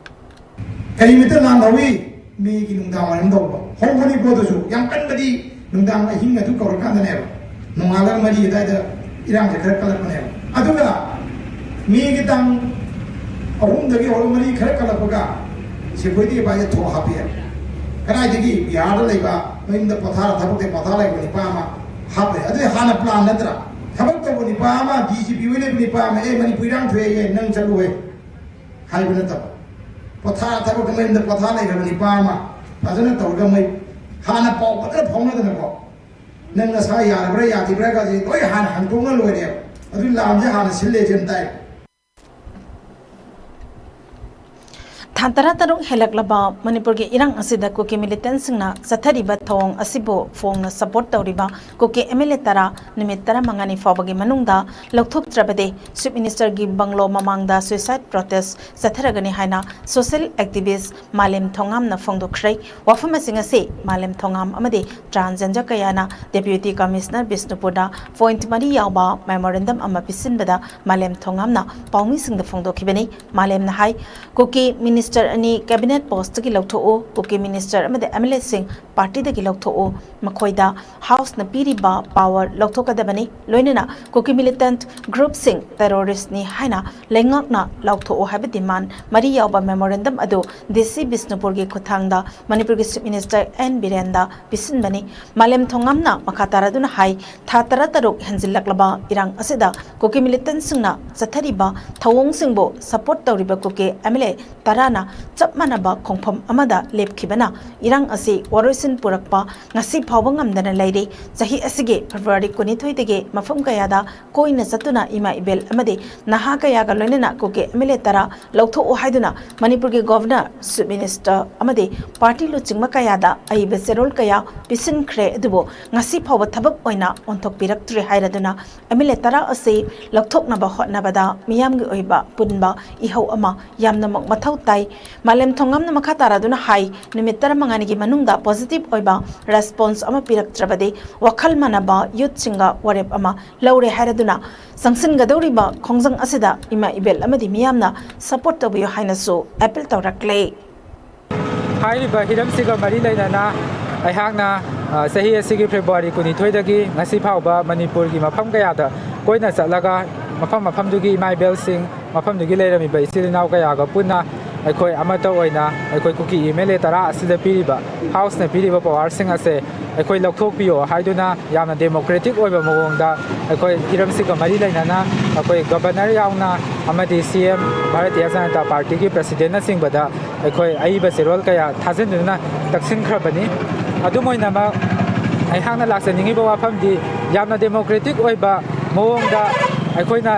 ꯀꯔꯤꯃꯇ ꯂꯥꯟꯍꯧꯋꯤ꯫ ꯃꯦꯒꯤ ꯅꯨꯡꯗꯥꯡ ꯋꯥꯏꯔꯝ ꯇꯧꯕ ꯍꯧꯕꯅꯤ ꯄꯣꯠꯇꯨꯁꯨ ꯌꯥꯝ ꯀꯟꯕꯗꯤ ꯅꯨꯡꯗꯥꯡ ꯑꯍꯤꯡ ꯑꯗꯨ ꯀꯧꯔꯀꯥꯟꯗꯅꯦꯕ, ꯅꯣꯡꯉꯥꯜꯂꯒ ꯃꯔꯤ ꯑꯗꯨꯋꯥꯏꯗ ꯏꯔꯥꯡꯁꯦ ꯈꯔ ꯀꯜꯂꯛꯄꯅꯦꯕ꯫ ꯑꯗꯨꯒ ꯃꯦꯒꯤ ꯇꯥꯡ ꯑꯍꯨꯝꯗꯒꯤ ꯍꯧꯔꯒ ꯃꯔꯤ ꯈꯔ ꯀꯜꯂꯛꯄꯒ ꯁꯦꯀ꯭ꯌꯨꯔꯤꯇꯤ ꯏꯕꯥꯁꯦ ꯊꯣꯛ ꯍꯥꯞꯄꯛꯑꯦ꯫ ꯀꯗꯥꯏꯗꯒꯤ? ꯕꯤꯍꯥꯔꯗ ꯂꯩꯕ, ꯃꯌꯨꯝꯗ ꯄꯣꯊꯥꯔ ꯊꯕꯛꯇꯩ ꯄꯣꯊꯥ ꯂꯩꯕ ꯅꯨꯄꯥ ꯑꯃ ꯍꯥꯞꯄꯦ꯫ ꯑꯗꯨꯗꯤ ꯍꯥꯟꯅ ꯄ꯭ꯂꯥꯟ ꯅꯠꯇ꯭ꯔꯥ? ꯊꯕꯛ ꯇꯧꯕ ꯅꯨꯄꯥ ꯑꯃ, ꯗꯤ ꯖꯤ ꯄꯤ ꯑꯣꯏ ꯂꯩꯕ ꯅꯨꯄꯥ ꯑꯃ, "ꯑꯦ, ꯃꯅꯤꯄꯨꯔ ꯏꯔꯥꯡ ꯊꯣꯛꯑꯦ, ꯅꯪ ꯆꯠꯂꯨꯍꯦ" ꯍꯥꯏꯕ ꯅꯠꯇꯕ, ꯄꯣꯊꯥ ꯊꯕꯛ ꯃꯌꯨꯝꯗ ꯄꯣꯊꯥ ꯂꯩꯈ꯭ꯔꯕ ꯅꯨꯄꯥ ꯑꯃ ꯐꯖꯅ ꯇꯧꯔꯒ ꯃꯣꯏ ꯍꯥꯟꯅ ꯄꯥꯎ ꯐꯖꯅ ꯐꯥꯎꯅꯗꯅꯀꯣ, "ꯅꯪ ꯅꯁꯥ ꯌꯥꯔꯕ꯭ꯔꯥ ꯌꯥꯗ꯭ꯔꯤꯕ꯭ꯔꯥꯒꯁꯦ ꯂꯣꯏ ꯍꯥꯟꯅ ꯍꯪꯗꯣꯛꯅ ꯂꯣꯏꯔꯦꯕ꯫ ꯑꯗꯨ ꯂꯥꯟꯁꯦ ꯍꯥꯟꯅ ꯁꯤꯜꯂꯦꯁꯦ ꯑꯝ ꯇꯥꯏ"꯫ ꯊꯥ ꯇꯔꯥꯇꯔꯨꯛ ꯍꯦꯜꯂꯛꯂꯕ ꯃꯅꯤꯄꯨꯔꯒꯤ ꯏꯔꯥꯡ ꯑꯁꯤꯗ ꯀꯨꯀꯤ ꯃꯤꯂꯤꯇꯦꯟꯁꯤꯡꯅ ꯆꯠꯊꯔꯤꯕ ꯊꯧꯑꯣꯡ ꯑꯁꯤꯕꯨ ꯐꯣꯡꯅ ꯁꯄꯣꯔꯠ ꯇꯧꯔꯤꯕ ꯀꯨꯀꯤ ꯑꯦꯝ ꯑꯦꯜ ꯑꯦ ꯇꯔꯥ ꯅꯨꯃꯤꯠ ꯇꯔꯥꯃꯉꯥꯅꯤ ꯐꯥꯎꯕꯒꯤ ꯃꯅꯨꯡꯗ ꯂꯧꯊꯣꯛꯇ꯭ꯔꯕꯗꯤ ꯆꯤꯐ ꯃꯤꯅꯤꯁꯇꯔꯒꯤ ꯕꯪꯂꯣ ꯃꯃꯥꯡꯗ ꯁꯨꯏꯁꯥꯏꯠ ꯄ꯭ꯔꯣꯇꯦꯁ ꯆꯠꯊꯔꯒꯅꯤ ꯍꯥꯏꯅ ꯁꯣꯁꯤꯌꯦꯜ ꯑꯦꯛꯇꯤꯚꯤꯁ ꯃꯥꯂꯦꯝ ꯊꯣꯉꯥꯝꯅ ꯐꯣꯡꯗꯣꯛꯈ꯭ꯔꯦ꯫ ꯋꯥꯐꯝ ꯑꯁꯤꯡ ꯑꯁꯤ ꯃꯥꯂꯦꯝ ꯊꯣꯉꯥꯝ ꯑꯃꯗꯤ ꯇ꯭ꯔꯥꯟꯁꯖꯦꯟꯗꯔ ꯀꯌꯥꯅ ꯗꯦꯄ꯭ꯌꯨꯇꯤ ꯀꯃꯤꯁꯅꯔ ꯕꯤꯁꯅꯨꯄꯨꯔꯗ ꯄꯣꯏꯟꯠ ꯃꯔꯤ ꯌꯥꯎꯕ ꯃꯦꯃꯣꯔꯦꯟꯗꯝ ꯑꯃ ꯄꯤꯁꯤꯟꯕꯗ ꯃꯥꯂꯦꯝ ꯊꯣꯉꯥꯝꯅ ꯄꯥꯎꯃꯤꯁꯤꯡꯗ ꯐꯣꯡꯗꯣꯛꯈꯤꯕꯅꯤ꯫ ꯃꯥꯂꯦꯝꯅ ꯍꯥꯏ, ꯀꯨꯀꯤ ꯃꯤꯅꯤꯁꯇꯔ ꯑꯅꯤ ꯀꯦꯕꯤꯅꯦꯠ ꯄꯣꯁꯇꯒꯤ ꯂꯧꯊꯣꯛꯎ, ꯀꯨꯀꯤ ꯃꯤꯅꯤꯁꯇꯔ ꯑꯃꯗꯤ ꯑꯦꯝ ꯑꯦꯜ ꯑꯦꯁꯤꯡ ꯄꯥꯔꯇꯤꯗꯒꯤ ꯂꯧꯊꯣꯛꯎ, ꯃꯈꯣꯏꯗ ꯍꯥꯎꯁꯅ ꯄꯤꯔꯤꯕ ꯄꯥꯋꯔ ꯂꯧꯊꯣꯛꯀꯗꯕꯅꯤ꯫ ꯂꯣꯏꯅꯅ ꯀꯨꯀꯤ ꯃꯤꯂꯤꯇꯦꯟꯠ ꯒ꯭ꯔꯨꯞꯁꯤꯡ ꯇꯦꯔꯣꯔꯤꯁ꯭ꯠꯅꯤ ꯍꯥꯏꯅ ꯂꯩꯉꯥꯛꯅ ꯂꯥꯎꯊꯣꯛꯎ ꯍꯥꯏꯕ ꯗꯤꯃꯥꯟ ꯃꯔꯤ ꯌꯥꯎꯕ ꯃꯦꯃꯣꯔꯦꯟꯗꯝ ꯑꯗꯨ ꯗꯤ ꯁꯤ ꯕꯤꯁꯅꯨꯄꯨꯔꯒꯤ ꯈꯨꯠꯊꯥꯡꯗ ꯃꯅꯤꯄꯨꯔꯒꯤ ꯆꯤꯐ ꯃꯤꯅꯤꯁꯇꯔ ꯑꯦꯟ ꯕꯤꯔꯦꯟꯗ ꯄꯤꯁꯤꯟꯕꯅꯤ꯫ ꯃꯥꯂꯦꯝ ꯊꯣꯉꯥꯝꯅ ꯃꯈꯥ ꯇꯥꯔꯗꯨꯅ ꯍꯥꯏ, ꯊꯥ ꯇꯔꯥꯇꯔꯨꯛ ꯍꯦꯟꯖꯤꯜꯂꯛꯂꯕ ꯏꯔꯥꯡ ꯑꯁꯤꯗ ꯀꯨꯀꯤ ꯃꯤꯂꯤꯇꯦꯟꯠꯁꯤꯡꯅ ꯆꯠꯊꯔꯤꯕ ꯊꯧꯑꯣꯡꯁꯤꯡꯕꯨ ꯁꯄꯣꯔꯠ ꯇꯧꯔꯤꯕ ꯀꯨꯀꯤ ꯑꯦꯝ ꯑꯦꯜ ꯑꯦ ꯇꯔꯥꯅ ꯆꯞ ꯃꯥꯟꯅꯕ ꯈꯣꯡꯐꯝ ꯑꯃꯗ ꯂꯦꯞꯈꯤꯕꯅ ꯏꯔꯥꯡ ꯑꯁꯤ ꯋꯥꯔꯣꯏꯁꯤꯟ ꯄꯨꯔꯛꯄ ꯉꯁꯤ ꯐꯥꯎꯕ ꯉꯝꯗꯅ ꯂꯩꯔꯤ꯫ ꯆꯍꯤ ꯑꯁꯤꯒꯤ ꯐꯦꯕ꯭ꯔꯨꯋꯥꯔꯤ ꯀꯨꯟꯅꯤꯊꯣꯏꯗꯒꯤ ꯃꯐꯝ ꯀꯌꯥꯗ ꯀꯣꯏꯅ ꯆꯠꯇꯨꯅ ꯏꯃꯥ ꯏꯕꯦꯜ ꯑꯃꯗꯤ ꯅꯍꯥ ꯀꯌꯥꯒ ꯂꯣꯏꯅꯅ ꯀꯨꯀꯤ ꯑꯦꯝ ꯑꯦꯜ ꯑꯦ ꯇꯔꯥ ꯂꯧꯊꯣꯛꯎ ꯍꯥꯏꯗꯨꯅ ꯃꯅꯤꯄꯨꯔꯒꯤ ꯒꯣꯚꯔꯅꯔ, ꯆꯤꯐ ꯃꯤꯅꯤꯁꯇꯔ ꯑꯃꯗꯤ ꯄꯥꯔꯇꯤ ꯂꯨꯆꯤꯡꯕ ꯀꯌꯥꯗ ꯑꯏꯕ ꯆꯦꯔꯣꯜ ꯀꯌꯥ ꯄꯤꯁꯤꯟꯈ꯭ꯔꯦ꯫ ꯑꯗꯨꯕꯨ ꯉꯁꯤ ꯐꯥꯎꯕ ꯊꯕꯛ ꯑꯣꯏꯅ ꯑꯣꯟꯊꯣꯛꯄꯤꯔꯛꯇ꯭ꯔꯦ ꯍꯥꯏꯔꯗꯨꯅ ꯑꯦꯝ ꯑꯦꯜ ꯑꯦ ꯇꯔꯥ ꯑꯁꯤ ꯂꯧꯊꯣꯛꯅꯕ ꯍꯣꯠꯅꯕꯗ ꯃꯤꯌꯥꯝꯒꯤ ꯑꯣꯏꯕ ꯄꯨꯟꯕ ꯏꯍꯧ ꯑꯃ ꯌꯥꯝꯅꯃꯛ ꯃꯊꯧ ꯇꯥꯏ꯫ ꯃꯥꯂꯦꯝ ꯊꯣꯉꯥꯝꯅ ꯃꯈꯥ ꯇꯥꯔꯗꯨꯅ ꯍꯥꯏ, ꯅꯨꯃꯤꯠ ꯇꯔꯥꯃꯉꯥꯅꯤꯒꯤ ꯃꯅꯨꯡꯗ ꯄꯣꯖꯤꯇꯤꯚ ꯑꯣꯏꯕ ꯔꯦꯁꯄꯣꯟꯁ ꯑꯃ ꯄꯤꯔꯛꯇ꯭ꯔꯕꯗꯤ ꯋꯥꯈꯜ ꯃꯥꯟꯅꯕ ꯌꯨꯠꯁꯤꯡꯒ ꯋꯥꯔꯦꯞ ꯑꯃ ꯂꯧꯔꯦ ꯍꯥꯏꯔꯗꯨꯅ ꯆꯪꯁꯤꯟꯒꯗꯧꯔꯤꯕ ꯈꯣꯡꯖꯪ ꯑꯁꯤꯗ ꯏꯃꯥ ꯏꯕꯦꯜ ꯑꯃꯗꯤ ꯃꯤꯌꯥꯝꯅ ꯁꯄꯣꯔꯠ ꯇꯧꯕꯤꯌꯨ ꯍꯥꯏꯅꯁꯨ ꯑꯦꯄꯤꯜ ꯇꯧꯔꯛꯂꯦ꯫ ꯍꯥꯏꯔꯤꯕ ꯍꯤꯔꯝꯁꯤꯒ ꯃꯔꯤ ꯂꯩꯅꯅ ꯑꯩꯍꯥꯛꯅ ꯑ, ꯆꯍꯤ ꯑꯁꯤꯒꯤ ꯐꯦꯕ꯭ꯔꯨꯋꯥꯔꯤ ꯀꯨꯟꯅꯤꯊꯣꯏꯗꯒꯤ ꯉꯁꯤ ꯐꯥꯎꯕ ꯃꯅꯤꯄꯨꯔꯒꯤ ꯃꯐꯝ ꯀꯌꯥꯗ ꯀꯣꯏꯅ ꯆꯠꯂꯒ ꯃꯐꯝ ꯃꯐꯝꯗꯨꯒꯤ ꯏꯃꯥ ꯏꯕꯦꯜꯁꯤꯡ, ꯃꯐꯝꯗꯨꯒꯤ ꯂꯩꯔꯝꯃꯤꯕ ꯏꯆꯤꯜ ꯏꯅꯥꯎ ꯀꯌꯥꯒ ꯄꯨꯟꯅ ꯑꯩꯈꯣꯏ ꯑꯃꯠꯇ ꯑꯣꯏꯅ ꯑꯩꯈꯣꯏ ꯀꯨꯀꯤ ꯑꯦꯝ ꯑꯦꯜ ꯑꯦ ꯇꯔꯥ ꯑꯁꯤꯗ ꯄꯤꯔꯤꯕ, ꯍꯥꯎꯁꯅ ꯄꯤꯔꯤꯕ ꯄꯋꯥꯔꯁꯤꯡ ꯑꯁꯦ ꯑꯩꯈꯣꯏ ꯂꯧꯊꯣꯛꯄꯤꯌꯣ ꯍꯥꯏꯗꯨꯅ ꯌꯥꯝꯅ ꯗꯦꯃꯣꯀ꯭ꯔꯦꯇꯤꯛ ꯑꯣꯏꯕ ꯃꯑꯣꯡꯗ ꯑꯩꯈꯣꯏ ꯍꯤꯔꯝꯁꯤꯒ ꯃꯔꯤ ꯂꯩꯅꯅ ꯑꯩꯈꯣꯏ ꯒꯕꯔꯅꯔ ꯌꯥꯎꯅ ꯑꯃꯗꯤ ꯁꯤ ꯑꯦꯝ, ꯚꯥꯔꯇꯤꯌ ꯖꯅꯇꯥ ꯄꯥꯔꯇꯤꯒꯤ ꯄ꯭ꯔꯁꯤꯗꯦꯟꯅꯆꯤꯡꯕꯗ ꯑꯩꯈꯣꯏ ꯑꯏꯕ ꯆꯦꯔꯣꯜ ꯀꯌꯥ ꯊꯥꯖꯤꯟꯗꯨꯅ ꯇꯛꯁꯤꯟꯈ꯭ꯔꯕꯅꯤ꯫ ꯑꯗꯨꯝ ꯑꯣꯏꯅꯃꯛ ꯑꯩꯍꯥꯛꯅ ꯂꯥꯛꯆꯅꯤꯡꯉꯤꯕ ꯋꯥꯐꯝꯗꯤ ꯌꯥꯝꯅ ꯗꯦꯃꯣꯀ꯭ꯔꯦꯇꯤꯛ ꯑꯣꯏꯕ ꯃꯑꯣꯡꯗ ꯑꯩꯈꯣꯏꯅ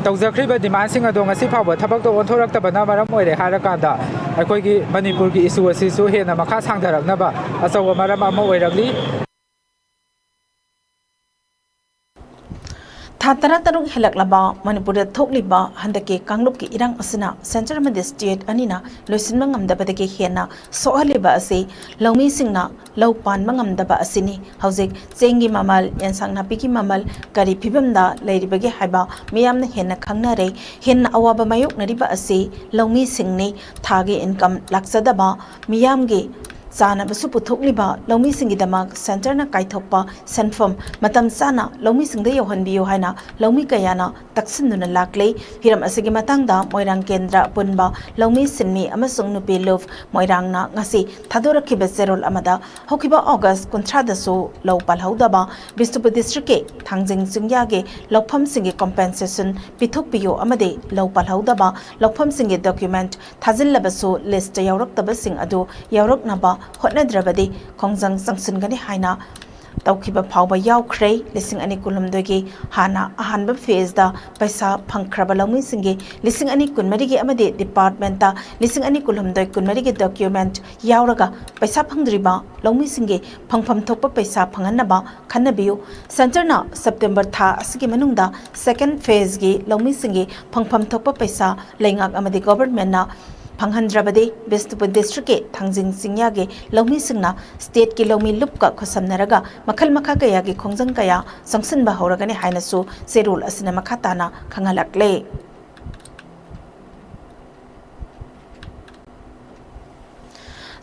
ꯇꯧꯖꯈ꯭ꯔꯤꯕ ꯗꯤꯃꯥꯟꯁꯤꯡ ꯑꯗꯣ ꯉꯁꯤ ꯐꯥꯎꯕ ꯊꯕꯛꯇ ꯑꯣꯟꯊꯣꯔꯛꯇꯕꯅ ꯃꯔꯝ ꯑꯣꯏꯔꯦ ꯍꯥꯏꯔꯀꯥꯟꯗ ꯑꯩꯈꯣꯏꯒꯤ ꯃꯅꯤꯄꯨꯔꯒꯤ ꯏꯁꯨ ꯑꯁꯤꯁꯨ ꯍꯦꯟꯅ ꯃꯈꯥ ꯁꯥꯡꯊꯔꯛꯅꯕ ꯑꯆꯧꯕ ꯃꯔꯝ ꯑꯃ ꯑꯣꯏꯔꯛꯂꯤ꯫ ꯊꯥ ꯇꯔꯥ ꯇꯔꯨꯛ ꯍꯦꯜꯂꯛꯂꯕ ꯃꯅꯤꯄꯨꯔꯗ ꯊꯣꯛꯂꯤꯕ ꯍꯟꯗꯛꯀꯤ ꯀꯥꯡꯂꯨꯞꯀꯤ ꯏꯔꯥꯡ ꯑꯁꯤꯅ ꯁꯦꯟꯇꯔ ꯑꯃꯗꯤ ꯁ꯭ꯇꯦꯠ ꯑꯅꯤꯅ ꯂꯣꯏꯁꯤꯟꯕ ꯉꯝꯗꯕꯗꯒꯤ ꯍꯦꯟꯅ ꯁꯣꯛꯍꯜꯂꯤꯕ ꯑꯁꯤ ꯂꯧꯃꯤꯁꯤꯡꯅ ꯂꯧ ꯄꯥꯟꯕ ꯉꯝꯗꯕ ꯑꯁꯤꯅꯤ꯫ ꯍꯧꯖꯤꯛ ꯆꯦꯡꯒꯤ ꯃꯃꯜ, ꯑꯦꯟꯁꯥꯡ ꯅꯥꯄꯤꯒꯤ ꯃꯃꯜ ꯀꯔꯤ ꯐꯤꯕꯝꯗ ꯂꯩꯔꯤꯕꯒꯦ ꯍꯥꯏꯕ ꯃꯤꯌꯥꯝꯅ ꯍꯦꯟꯅ ꯈꯪꯅꯔꯦ꯫ ꯍꯦꯟꯅ ꯑꯋꯥꯕ ꯃꯥꯌꯣꯛꯅꯔꯤꯕ ꯑꯁꯤ ꯂꯧꯃꯤꯁꯤꯡꯅꯤ꯫ ꯊꯥꯒꯤ ꯏꯟꯀꯝ ꯂꯥꯛꯆꯗꯕ, ꯃꯤꯌꯥꯝꯒꯤ ꯆꯥꯅꯕꯁꯨ ꯄꯨꯊꯣꯛꯂꯤꯕ ꯂꯧꯃꯤꯁꯤꯡꯒꯤꯗꯃꯛ ꯁꯦꯟꯇꯔꯅ ꯀꯥꯏꯊꯣꯛꯄ ꯁꯦꯟꯐꯝ ꯃꯇꯝ ꯆꯥꯅ ꯂꯧꯃꯤꯁꯤꯡꯗ ꯌꯧꯍꯟꯕꯤꯌꯨ ꯍꯥꯏꯅ ꯂꯧꯃꯤ ꯀꯌꯥꯅ ꯇꯛꯁꯤꯟꯗꯨꯅ ꯂꯥꯛꯂꯤ꯫ ꯍꯤꯔꯝ ꯑꯁꯤꯒꯤ ꯃꯇꯥꯡꯗ ꯃꯣꯏꯔꯥꯡ ꯀꯦꯟꯗ꯭ꯔ ꯑꯄꯨꯟꯕ ꯂꯧꯃꯤ ꯁꯤꯟꯃꯤ ꯑꯃꯁꯨꯡ ꯅꯨꯄꯤ ꯂꯨꯞ ꯃꯣꯏꯔꯥꯡꯅ ꯉꯁꯤ ꯊꯥꯗꯣꯔꯛꯈꯤꯕ ꯆꯦꯔꯣꯜ ꯑꯃꯗ, ꯍꯧꯈꯤꯕ ꯑꯣꯒꯁ ꯀꯨꯟꯊ꯭ꯔꯥꯗꯁꯨ ꯂꯧ ꯄꯥꯜꯍꯧꯗꯕ ꯕꯤꯁꯅꯨꯄꯨꯔ ꯗꯤꯁꯇ꯭ꯔꯤꯛꯀꯤ ꯊꯥꯡꯖꯤꯡ ꯆꯤꯡꯌꯥꯒꯤ ꯂꯧꯐꯝꯁꯤꯡꯒꯤ ꯀꯣꯝꯄꯦꯟꯁꯦꯁꯟ ꯄꯤꯊꯣꯛꯄꯤꯌꯨ ꯑꯃꯗꯤ ꯂꯧ ꯄꯥꯜꯍꯧꯗꯕ ꯂꯧꯐꯝꯁꯤꯡꯒꯤ ꯗꯣꯀ꯭ꯌꯨꯃꯦꯟꯠ ꯊꯥꯖꯤꯜꯂꯕꯁꯨ ꯂꯤꯁꯇ ꯌꯥꯎꯔꯛꯇꯕꯁꯤꯡ ꯑꯗꯨ ꯌꯥꯎꯔꯛꯅꯕ ꯍꯣꯠꯅꯗ꯭ꯔꯕꯗꯤ ꯈꯣꯡꯖꯪ ꯆꯪꯁꯤꯟꯒꯅꯤ ꯍꯥꯏꯅ ꯇꯧꯈꯤꯕ ꯐꯥꯎꯕ ꯌꯥꯎꯈ꯭ꯔꯦ꯫ ꯂꯤꯁꯤꯡ ꯑꯅꯤ ꯀꯨꯟꯍꯨꯝꯗꯣꯏꯒꯤ ꯍꯥꯟꯅ ꯑꯍꯥꯟꯕ ꯐꯦꯖꯗ ꯄꯩꯁꯥ ꯐꯪꯈ꯭ꯔꯕ ꯂꯧꯃꯤꯁꯤꯡꯒꯤ ꯂꯤꯁꯤꯡ ꯑꯅꯤ ꯀꯨꯟꯃꯔꯤꯒꯤ ꯑꯃꯗꯤ ꯗꯤꯄꯥꯔꯠꯃꯦꯟꯠꯇ ꯂꯤꯁꯤꯡ ꯑꯅꯤ ꯀꯨꯟꯍꯨꯝꯗꯣꯏ ꯀꯨꯟꯃꯔꯤꯒꯤ ꯗꯣꯀ꯭ꯌꯨꯃꯦꯟꯠ ꯌꯥꯎꯔꯒ ꯄꯩꯁꯥ ꯐꯪꯗ꯭ꯔꯤꯕ ꯂꯧꯃꯤꯁꯤꯡꯒꯤ ꯐꯪꯐꯝ ꯊꯣꯛꯄ ꯄꯩꯁꯥ ꯐꯪꯍꯟꯅꯕ ꯈꯟꯅꯕꯤꯌꯨ꯫ ꯁꯦꯟꯇꯔꯅ ꯁꯦꯞꯇꯦꯝꯕꯔ ꯊꯥ ꯑꯁꯤꯒꯤ ꯃꯅꯨꯡꯗ ꯁꯦꯀꯦꯟ ꯐꯦꯖꯒꯤ ꯂꯧꯃꯤꯁꯤꯡꯒꯤ ꯐꯪꯐꯝ ꯊꯣꯛꯄ ꯄꯩꯁꯥ ꯂꯩꯉꯥꯛ ꯑꯃꯗꯤ ꯒꯣꯚꯔꯟꯃꯦꯟꯠꯅ ꯐꯪꯍꯟꯗ꯭ꯔꯕꯗꯤ ꯕꯤꯁꯅꯨꯄꯨꯔ ꯗꯤꯁꯇ꯭ꯔꯤꯛꯀꯤ ꯊꯥꯡꯖꯤꯡ ꯆꯤꯡꯌꯥꯒꯤ ꯂꯧꯃꯤꯁꯤꯡꯅ ꯁ꯭ꯇꯦꯠꯀꯤ ꯂꯧꯃꯤ ꯂꯨꯞꯀ ꯈꯨꯠꯁꯝꯅꯔꯒ ꯃꯈꯜ ꯃꯈꯥ ꯀꯌꯥꯒꯤ ꯈꯣꯡꯖꯪ ꯀꯌꯥ ꯆꯪꯁꯤꯟꯕ ꯍꯧꯔꯒꯅꯤ ꯍꯥꯏꯅꯁꯨ ꯆꯦꯔꯣꯜ ꯑꯁꯤꯅ ꯃꯈꯥ ꯇꯥꯅ ꯈꯪꯍꯜꯂꯛꯂꯦ꯫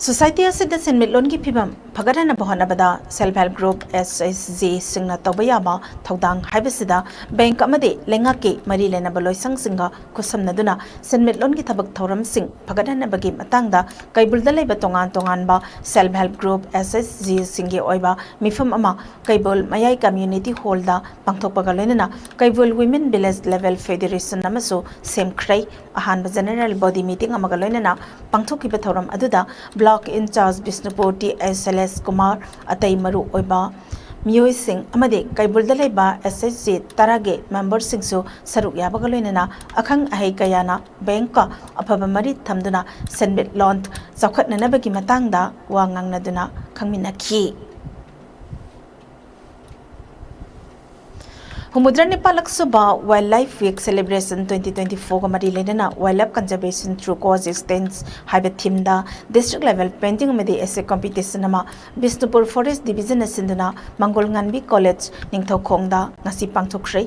ꯁꯣꯁꯥꯏꯇꯤ ꯑꯁꯤꯗ ꯁꯦꯟꯃꯤꯠꯂꯣꯟꯒꯤ ꯐꯤꯕꯝ ꯐꯒꯠꯍꯟꯅꯕ ꯍꯣꯠꯅꯕꯗ self help group, S H G ꯁꯤꯡꯅ ꯇꯧꯕ ꯌꯥꯕ ꯊꯧꯗꯥꯡ ꯍꯥꯏꯕꯁꯤꯗ bank ꯑꯃꯗꯤ ꯂꯩꯉꯥꯛꯀꯤ ꯃꯔꯤ ꯂꯩꯅꯕ ꯂꯣꯏꯁꯪꯁꯤꯡꯒ ꯈꯨꯠꯁꯝꯅꯗꯨꯅ ꯁꯦꯟꯃꯤꯠꯂꯣꯟꯒꯤ ꯊꯕꯛ ꯊꯧꯔꯝꯁꯤꯡ ꯐꯒꯠꯍꯟꯅꯕꯒꯤ ꯃꯇꯥꯡꯗ ꯀꯩꯕꯨꯜꯗ ꯂꯩꯕ ꯇꯣꯉꯥꯟ ꯇꯣꯉꯥꯟꯕ self help group, S H G ꯁꯤꯡꯒꯤ ꯑꯣꯏꯕ ꯃꯤꯐꯝ ꯑꯃ ꯀꯩꯕꯨꯜ ꯃꯌꯥꯏ community hall ꯗ ꯄꯥꯡꯊꯣꯛꯄꯒ ꯂꯣꯏꯅꯅ ꯀꯩꯕꯨꯜ Women Village Level Federation ꯑꯃꯁꯨ ꯁꯦꯝꯈ꯭ꯔꯦ꯫ ꯑꯍꯥꯟꯕ general body meeting ꯑꯃꯒ ꯂꯣꯏꯅꯅ ꯄꯥꯡꯊꯣꯛꯈꯤꯕ ꯊꯧꯔꯝ ꯑꯗꯨꯗ block in charge Bishnupur T H Sailesh Kumar, ꯑꯇꯩ ꯃꯔꯨ ꯑꯣꯏꯕ ꯃꯤꯑꯣꯏꯁꯤꯡ ꯑꯃꯗꯤ ꯀꯩꯕꯨꯜꯗ ꯂꯩꯕ S H G ꯇꯔꯥꯒꯤ member ꯁꯤꯡꯁꯨ ꯁꯔꯨꯛ ꯌꯥꯕꯒ ꯂꯣꯏꯅꯅ ꯑꯈꯪ ꯑꯍꯩ ꯀꯌꯥꯅ bank ꯀ ꯑꯐꯕ ꯃꯔꯤ ꯊꯝꯗꯨꯅ ꯁꯦꯟꯃꯤꯠꯂꯣꯟ ꯆꯥꯎꯈꯠꯅꯅꯕꯒꯤ ꯃꯇꯥꯡꯗ ꯋꯥ ꯉꯥꯡꯅꯗꯨꯅ ꯈꯪꯃꯤꯟꯅꯈꯤ꯫ ꯍꯨꯝꯐꯨꯇꯔꯥ ꯅꯤꯄꯥꯜꯂꯛ ꯁꯨꯕ Wildlife Week Celebration twenty twenty-four ꯒ ꯃꯔꯤ ꯂꯩꯅꯅ Wildlife Conservation Through Coexistence ꯍꯥꯏꯕ theme ꯗ district level painting ꯑꯃꯗꯤ essay competition ꯑꯃ ꯕꯤꯁꯅꯨꯄꯨꯔ Forest Division ꯅ ꯁꯤꯟꯗꯨꯅ ꯃꯪꯒꯣꯜ ꯉꯥꯟꯕꯤ College ꯅꯤꯡꯊꯧꯈꯣꯡꯗ ꯉꯁꯤ ꯄꯥꯡꯊꯣꯛꯈ꯭ꯔꯦ꯫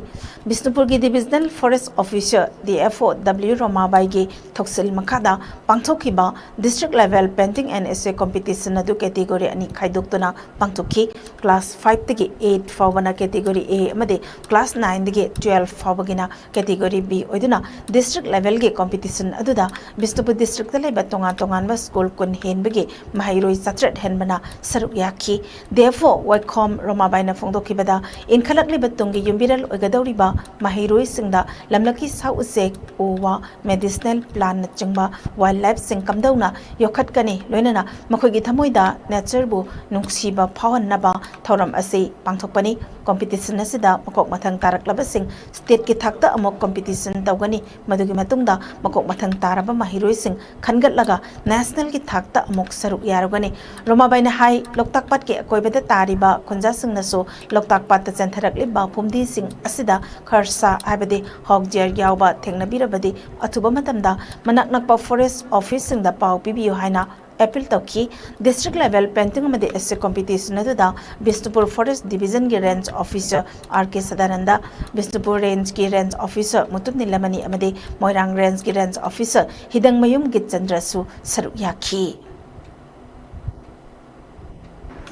ꯕꯤꯁꯅꯨꯄꯨꯔꯒꯤ Divisional Forest Officer D F O W ꯔꯣꯃꯥꯕꯥꯏꯒꯤ ꯊꯧꯁꯤꯜ ꯃꯈꯥꯗ ꯄꯥꯡꯊꯣꯛꯈꯤꯕ district level painting and essay competition ꯑꯗꯨ category ꯑꯅꯤ ꯈꯥꯏꯗꯣꯛꯇꯨꯅ ꯄꯥꯡꯊꯣꯛꯈꯤ꯫ Class five ꯇꯒꯤ eight ꯐꯥꯎꯕꯅ category A ꯑꯃꯗꯤ class nine ꯗꯒꯤ twelve ꯐꯥꯎꯕꯒꯤꯅ category B ꯑꯣꯏꯗꯨꯅ district level ꯒꯤ competition ꯑꯗꯨꯗ ꯕꯤꯁꯅꯨꯄꯨꯔ district ꯇ ꯂꯩꯕ ꯇꯣꯉꯥꯟ ꯇꯣꯉꯥꯟꯕ school ꯀꯨꯟ ꯍꯦꯟꯕꯒꯤ ꯃꯍꯩꯔꯣꯏ ꯆꯥꯇ꯭ꯔꯦꯠ ꯍꯦꯟꯕꯅ ꯁꯔꯨꯛ ꯌꯥꯈꯤ꯫ D F O ꯋꯥꯏꯈꯣꯝ ꯔꯣꯃꯥꯕꯥꯏꯅ ꯐꯣꯡꯗꯣꯛꯈꯤꯕꯗ, ꯏꯟꯈꯠꯂꯛꯂꯤꯕ ꯇꯨꯡꯒꯤ ꯌꯨꯝꯕꯤꯔꯦꯜ ꯑꯣꯏꯒꯗꯧꯔꯤꯕ ꯃꯍꯩꯔꯣꯏꯁꯤꯡꯗ ꯂꯝꯂꯛꯀꯤ ꯁꯥ ꯎꯆꯦꯛ, ꯎ ꯋꯥ, medicinal plant ꯅꯆꯤꯡꯕ wildlife ꯁꯤꯡ ꯀꯝꯗꯧꯅ ꯌꯣꯛꯈꯠꯀꯅꯤ, ꯂꯣꯏꯅꯅ ꯃꯈꯣꯏꯒꯤ ꯊꯃꯣꯏꯗ nature ꯕꯨ ꯅꯨꯡꯁꯤꯕ ꯐꯥꯎꯍꯟꯅꯕ ꯊꯧꯔꯝ ꯑꯁꯤ ꯄꯥꯡꯊꯣꯛꯄꯅꯤ꯫ Competition ꯑꯁꯤꯗ ꯃꯀꯣꯛ ꯃꯊꯪ ꯇꯥꯔꯛꯂꯕꯁꯤꯡ state ꯀꯤ ꯊꯥꯛꯇ ꯑꯃꯨꯛ competition ꯇꯧꯒꯅꯤ꯫ ꯃꯗꯨꯒꯤ ꯃꯇꯨꯡꯗ ꯃꯀꯣꯛ ꯃꯊꯪ ꯇꯥꯔꯕ ꯃꯍꯩꯔꯣꯏꯁꯤꯡ ꯈꯟꯒꯠꯂꯒ national ꯒꯤ ꯊꯥꯛꯇ ꯑꯃꯨꯛ ꯁꯔꯨꯛ ꯌꯥꯔꯨꯒꯅꯤ꯫ ꯔꯣꯃꯥꯕꯥꯏꯅ ꯍꯥꯏ, ꯂꯣꯛꯇꯥꯛ ꯄꯥꯠꯀꯤ ꯑꯀꯣꯏꯕꯗ ꯇꯥꯔꯤꯕ ꯈꯨꯟꯖꯥꯁꯤꯡꯅꯁꯨ ꯂꯣꯛꯇꯥꯛ ꯄꯥꯠꯇ ꯆꯦꯟꯊꯔꯛꯂꯤꯕ ꯐꯨꯝꯗꯤꯁꯤꯡ ꯑꯁꯤꯗ ꯈꯔꯁꯥ ꯍꯥꯏꯕꯗꯤ hog deer ꯌꯥꯎꯕ ꯊꯦꯡꯅꯕꯤꯔꯕꯗꯤ, ꯑꯊꯨꯕ ꯃꯇꯝꯗ ꯃꯅꯥꯛ ꯅꯛꯄ forest office ꯁꯤꯡꯗ ꯄꯥꯎ ꯄꯤꯕꯤꯌꯨ ꯍꯥꯏꯅ appeal ꯇꯧꯈꯤ꯫ District level painting ꯑꯃꯗꯤ essay competition ꯑꯗꯨꯗ ꯕꯤꯁꯅꯨꯄꯨꯔ Forest Division ꯒꯤ Range Officer R K Sadananda, Bishnupur Range ꯀꯤ Range Officer ꯃꯨꯇꯨꯝ ꯅꯤꯂꯃꯅꯤ ꯑꯃꯗꯤ ꯃꯣꯏꯔꯥꯡ Range ꯀꯤ Range Officer ꯍꯤꯗꯪꯃꯌꯨꯝ ꯒꯤꯠꯆꯟꯗ꯭ꯔꯁꯨ ꯁꯔꯨꯛ ꯌꯥꯈꯤ꯫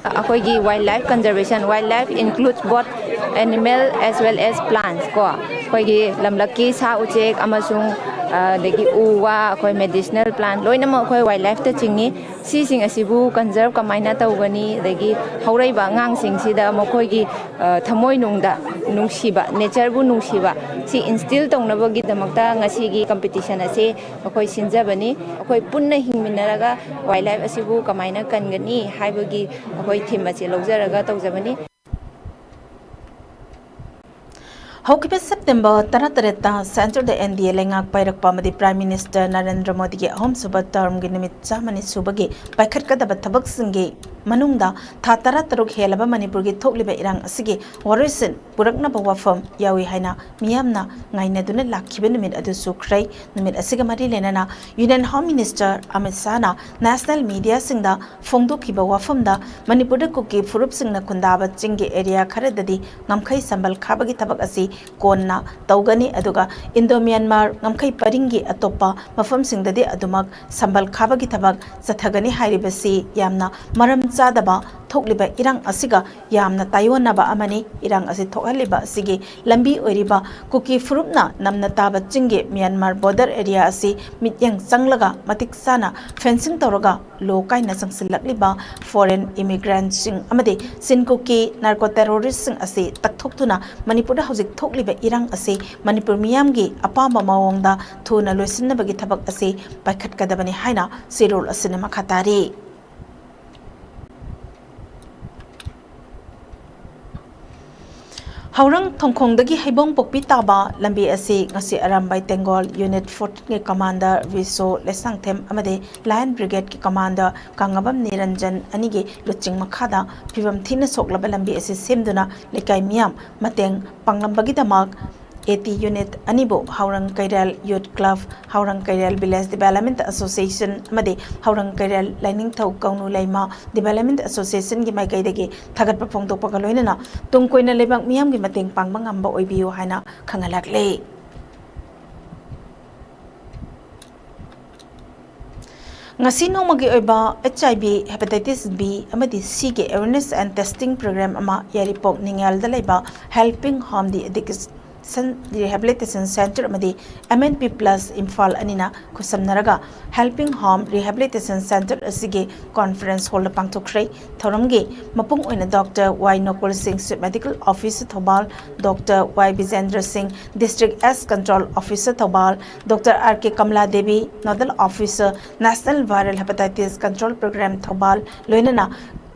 ꯑꯩꯈꯣꯏꯒꯤ wild life conservation, wild life includes both animal as well as plants ꯀꯣ, ꯑꯩꯈꯣꯏꯒꯤ ꯂꯝꯂꯛꯀꯤ ꯁꯥ ꯎꯆꯦꯛ ꯑꯃꯁꯨꯡ ꯑꯗꯒꯤ ꯎ ꯋꯥ, ꯑꯩꯈꯣꯏ medicinal plant ꯂꯣꯏꯅꯃꯛ ꯑꯩꯈꯣꯏ wild lifeꯇ ꯆꯤꯡꯉꯤ꯫ ꯁꯤꯁꯤꯡ ꯑꯁꯤꯕꯨ conserve ꯀꯃꯥꯏꯅ ꯇꯧꯒꯅꯤ, ꯑꯗꯒꯤ ꯍꯧꯔꯛꯏꯕ ꯑꯉꯥꯡꯁꯤꯡꯁꯤꯗ ꯃꯈꯣꯏꯒꯤ ꯊꯃꯣꯏꯅꯨꯡꯗ ꯅꯨꯡꯁꯤꯕ, natureꯕꯨ ꯅꯨꯡꯁꯤꯕ, ꯁꯤ instill ꯇꯧꯅꯕꯒꯤꯗꯃꯛꯇ ꯉꯁꯤꯒꯤ competition ꯑꯁꯤ ꯑꯩꯈꯣꯏ ꯁꯤꯟꯖꯕꯅꯤ꯫ ꯑꯩꯈꯣꯏ ꯄꯨꯟꯅ ꯍꯤꯡꯃꯤꯟꯅꯔꯒ wild life ꯑꯁꯤꯕꯨ ꯀꯃꯥꯏꯅ ꯀꯟꯒꯅꯤ ꯍꯥꯏꯕꯒꯤ ꯑꯩꯈꯣꯏ theme ꯑꯁꯤ ꯂꯧꯖꯔꯒ ꯇꯧꯖꯕꯅꯤ꯫ ꯍꯧꯈꯤꯕ ꯁꯦꯞꯇꯦꯝꯕꯔ ꯇꯔꯥꯇꯔꯦꯠꯇ ꯁꯦꯟꯇꯔꯗ NDA ꯂꯩꯉꯥꯛ ꯄꯥꯏꯔꯛꯄ ꯑꯃꯗꯤ Prime Minister ꯅꯔꯦꯟꯗ꯭ꯔ ꯃꯣꯗꯤꯒꯤ ꯑꯍꯨꯝꯁꯨꯕ termꯒꯤ ꯅꯨꯃꯤꯠ ꯆꯥꯝꯃꯅꯤ ꯁꯨꯕꯒꯤ ꯄꯥꯏꯈꯠꯀꯗꯕ ꯊꯕꯛꯁꯤꯡꯒꯤ ꯃꯅꯨꯡꯗ ꯊꯥ ꯇꯔꯥꯇꯔꯨꯛ ꯍꯦꯜꯂꯕ ꯃꯅꯤꯄꯨꯔꯒꯤ ꯊꯣꯛꯂꯤꯕ ꯏꯔꯥꯡ ꯑꯁꯤꯒꯤ ꯋꯥꯔꯣꯏꯁꯤꯟ ꯄꯨꯔꯛꯅꯕ ꯋꯥꯐꯝ ꯌꯥꯎꯏ ꯍꯥꯏꯅ ꯃꯤꯌꯥꯝꯅ ꯉꯥꯏꯅꯗꯨꯅ ꯂꯥꯛꯈꯤꯕ ꯅꯨꯃꯤꯠ ꯑꯗꯨ ꯁꯨꯈ꯭ꯔꯦ꯫ ꯅꯨꯃꯤꯠ ꯑꯁꯤꯒ ꯃꯔꯤ ꯂꯩꯅꯅ Union Home Minister Amit ꯁꯥꯍꯅ national mediaꯁꯤꯡꯗ ꯐꯣꯡꯗꯣꯛꯈꯤꯕ ꯋꯥꯐꯝꯗ ꯃꯅꯤꯄꯨꯔꯗ ꯀꯨꯀꯤ ꯐꯨꯔꯨꯞꯁꯤꯡꯅ ꯈꯨꯟꯗꯥꯕ ꯆꯤꯡꯒꯤ area ꯈꯔꯗꯗꯤ ꯉꯝꯈꯩ ꯁꯝꯕꯜ ꯈꯥꯕꯒꯤ ꯊꯕꯛ ꯑꯁꯤ ꯀꯣꯟꯅ ꯇꯧꯒꯅꯤ, ꯑꯗꯨꯒ Indo Myanmar ꯉꯝꯈꯩ ꯄꯔꯤꯡꯒꯤ ꯑꯇꯣꯞꯄ ꯃꯐꯝꯁꯤꯡꯗꯗꯤ ꯑꯗꯨꯃꯛ ꯁꯝꯕꯜ ꯈꯥꯕꯒꯤ ꯊꯕꯛ ꯆꯠꯊꯒꯅꯤ ꯍꯥꯏꯔꯤꯕꯁꯤ ꯌꯥꯝꯅ ꯃꯔꯝ ꯆꯥꯗꯕ, ꯊꯣꯛꯂꯤꯕ ꯏꯔꯥꯡ ꯑꯁꯤꯒ ꯌꯥꯝꯅ ꯇꯥꯏꯑꯣꯟꯅꯕ ꯑꯃꯅꯤ꯫ ꯏꯔꯥꯡ ꯑꯁꯤ ꯊꯣꯛꯍꯜꯂꯤꯕ ꯑꯁꯤꯒꯤ ꯂꯝꯕꯤ ꯑꯣꯏꯔꯤꯕ ꯀꯨꯀꯤ ꯐꯨꯔꯨꯞꯅ ꯅꯝꯅ ꯇꯥꯕ ꯆꯤꯡꯒꯤ Myanmar border area ꯑꯁꯤ ꯃꯤꯠꯌꯦꯡ ꯆꯪꯂꯒ ꯃꯇꯤꯛ ꯆꯥꯅ fencing ꯇꯧꯔꯒ ꯂꯣ ꯀꯥꯏꯅ ꯆꯪꯁꯤꯜꯂꯛꯂꯤꯕ foreign immigrantꯁꯤꯡ ꯑꯃꯗꯤ ꯆꯤꯟ ꯀꯨꯀꯤ narco terroristꯁꯤꯡ ꯑꯁꯤ ꯇꯛꯊꯣꯛꯇꯨꯅ ꯃꯅꯤꯄꯨꯔꯗ ꯍꯧꯖꯤꯛ ꯊꯣꯛꯂꯤꯕ ꯏꯔꯥꯡ ꯑꯁꯤ ꯃꯅꯤꯄꯨꯔ ꯃꯤꯌꯥꯝꯒꯤ ꯑꯄꯥꯝꯕ ꯃꯑꯣꯡꯗ ꯊꯨꯅ ꯂꯣꯏꯁꯤꯟꯅꯕꯒꯤ ꯊꯕꯛ ꯑꯁꯤ ꯄꯥꯏꯈꯠꯀꯗꯕꯅꯤ ꯍꯥꯏꯅ ꯆꯦꯔꯣꯜ ꯑꯁꯤꯅ ꯃꯈꯥ ꯇꯥꯔꯤ꯫ ꯍꯧꯔꯪ ꯊꯣꯡꯈꯣꯡꯗꯒꯤ ꯍꯩꯕꯣꯡ ꯄꯣꯛꯄꯤ ꯇꯥꯕ ꯂꯝꯕꯤ ꯑꯁꯤ ꯉꯁꯤ ꯑꯔꯥꯝꯕꯥꯏ ꯇꯦꯡꯒꯣꯜ Unit fourteenꯒꯤ commander ꯕꯤꯁꯣ ꯂꯩꯁꯥꯡꯊꯦꯝ ꯑꯃꯗꯤ Line Brigadeꯀꯤ commander ꯀꯥꯡꯉꯕꯝ ꯅꯤꯔꯟꯖꯟ ꯑꯅꯤꯒꯤ ꯂꯨꯆꯤꯡ ꯃꯈꯥꯗ ꯐꯤꯕꯝ ꯊꯤꯅ ꯁꯣꯛꯂꯕ ꯂꯝꯕꯤ ꯑꯁꯤ ꯁꯦꯝꯗꯨꯅ ꯂꯩꯀꯥꯏ ꯃꯤꯌꯥꯝ ꯃꯇꯦꯡ ꯄꯥꯡꯂꯝꯕꯒꯤꯗꯃꯛ AT Unit ꯑꯅꯤꯕꯨ ꯍꯧꯔꯪ ꯀꯩꯔꯦꯜ Youth Club, ꯍꯧꯔꯪ ꯀꯩꯔꯦꯜ Village Development Association ꯑꯃꯗꯤ ꯍꯧꯔꯪ ꯀꯩꯔꯦꯜ ꯂꯥꯏꯅꯤꯡꯊꯧ ꯀꯧꯅꯨ ꯂꯩꯃ Development Associationꯒꯤ ꯃꯥꯏꯀꯩꯗꯒꯤ ꯊꯥꯒꯠꯄ ꯐꯣꯡꯗꯣꯛꯄꯒ ꯂꯣꯏꯅꯅ ꯇꯨꯡ ꯀꯣꯏꯅ ꯂꯩꯕꯥꯛ ꯃꯤꯌꯥꯝꯒꯤ ꯃꯇꯦꯡ ꯄꯥꯡꯕ ꯉꯝꯕ ꯑꯣꯏꯕꯤꯌꯨ ꯍꯥꯏꯅ ꯈꯪꯍꯜꯂꯛꯂꯤ꯫ ꯉꯁꯤ ꯅꯣꯡꯃꯒꯤ ꯑꯣꯏꯕ H I V, Hepatitis B ꯑꯃꯗꯤ Cꯒꯤ awareness and testing program ꯑꯃ ꯌꯥꯏꯔꯤꯄꯣꯛ ꯅꯤꯉꯦꯜꯗ ꯂꯩꯕ Helping Home the Addiction Rehabilitation Center ꯑꯃꯗꯤ M N P Plus Imphal ꯑꯅꯤꯅ ꯈꯨꯠꯁꯝꯅꯔꯒ Helping Home Rehabilitation Center ꯑꯁꯤꯒꯤ conference hallꯗ ꯄꯥꯡꯊꯣꯛꯈ꯭ꯔꯦ꯫ ꯊꯧꯔꯝꯒꯤ ꯃꯄꯨꯡ ꯑꯣꯏꯅ Doctor Y ꯅꯣꯀꯨꯜ ꯁꯤꯡ, Chief Medical Officer Thoubal, Doctor Y ꯕꯤꯖꯦꯟꯗ꯭ꯔ ꯁꯤꯡ, District AIDS Control Officer Thoubal, Doctor R K Kamala Devi, Nodal Officer, National Viral Hepatitis Control Program Thoubal, ꯂꯣꯏꯅꯅ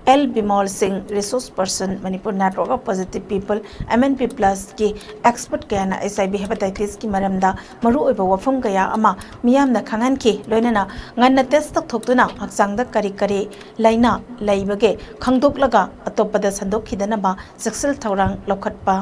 L ꯕꯤꯃꯣꯜ ꯁꯤꯡ, Resource Person, Manipur Network of Positive People, M N P Plusꯀꯤ expert ꯀꯌꯥꯅ H I V hepatitisꯀꯤ ꯃꯔꯝꯗ ꯃꯔꯨꯑꯣꯏꯕ ꯋꯥꯐꯝ ꯀꯌꯥ ꯑꯃ ꯃꯤꯌꯥꯝꯗ ꯈꯪꯍꯟꯈꯤ꯫ ꯂꯣꯏꯅꯅ ꯉꯟꯅ test ꯇꯧꯊꯣꯛꯇꯨꯅ ꯍꯛꯆꯥꯡꯗ ꯀꯔꯤ ꯀꯔꯤ ꯂꯥꯏꯅꯥ ꯂꯩꯕꯒꯦ ꯈꯪꯗꯣꯛꯂꯒ ꯑꯇꯣꯞꯄꯗ ꯁꯟꯗꯣꯛꯈꯤꯗꯅꯕ ꯆꯦꯛꯁꯤꯜ ꯊꯧꯔꯥꯡ ꯂꯧꯈꯠꯄ,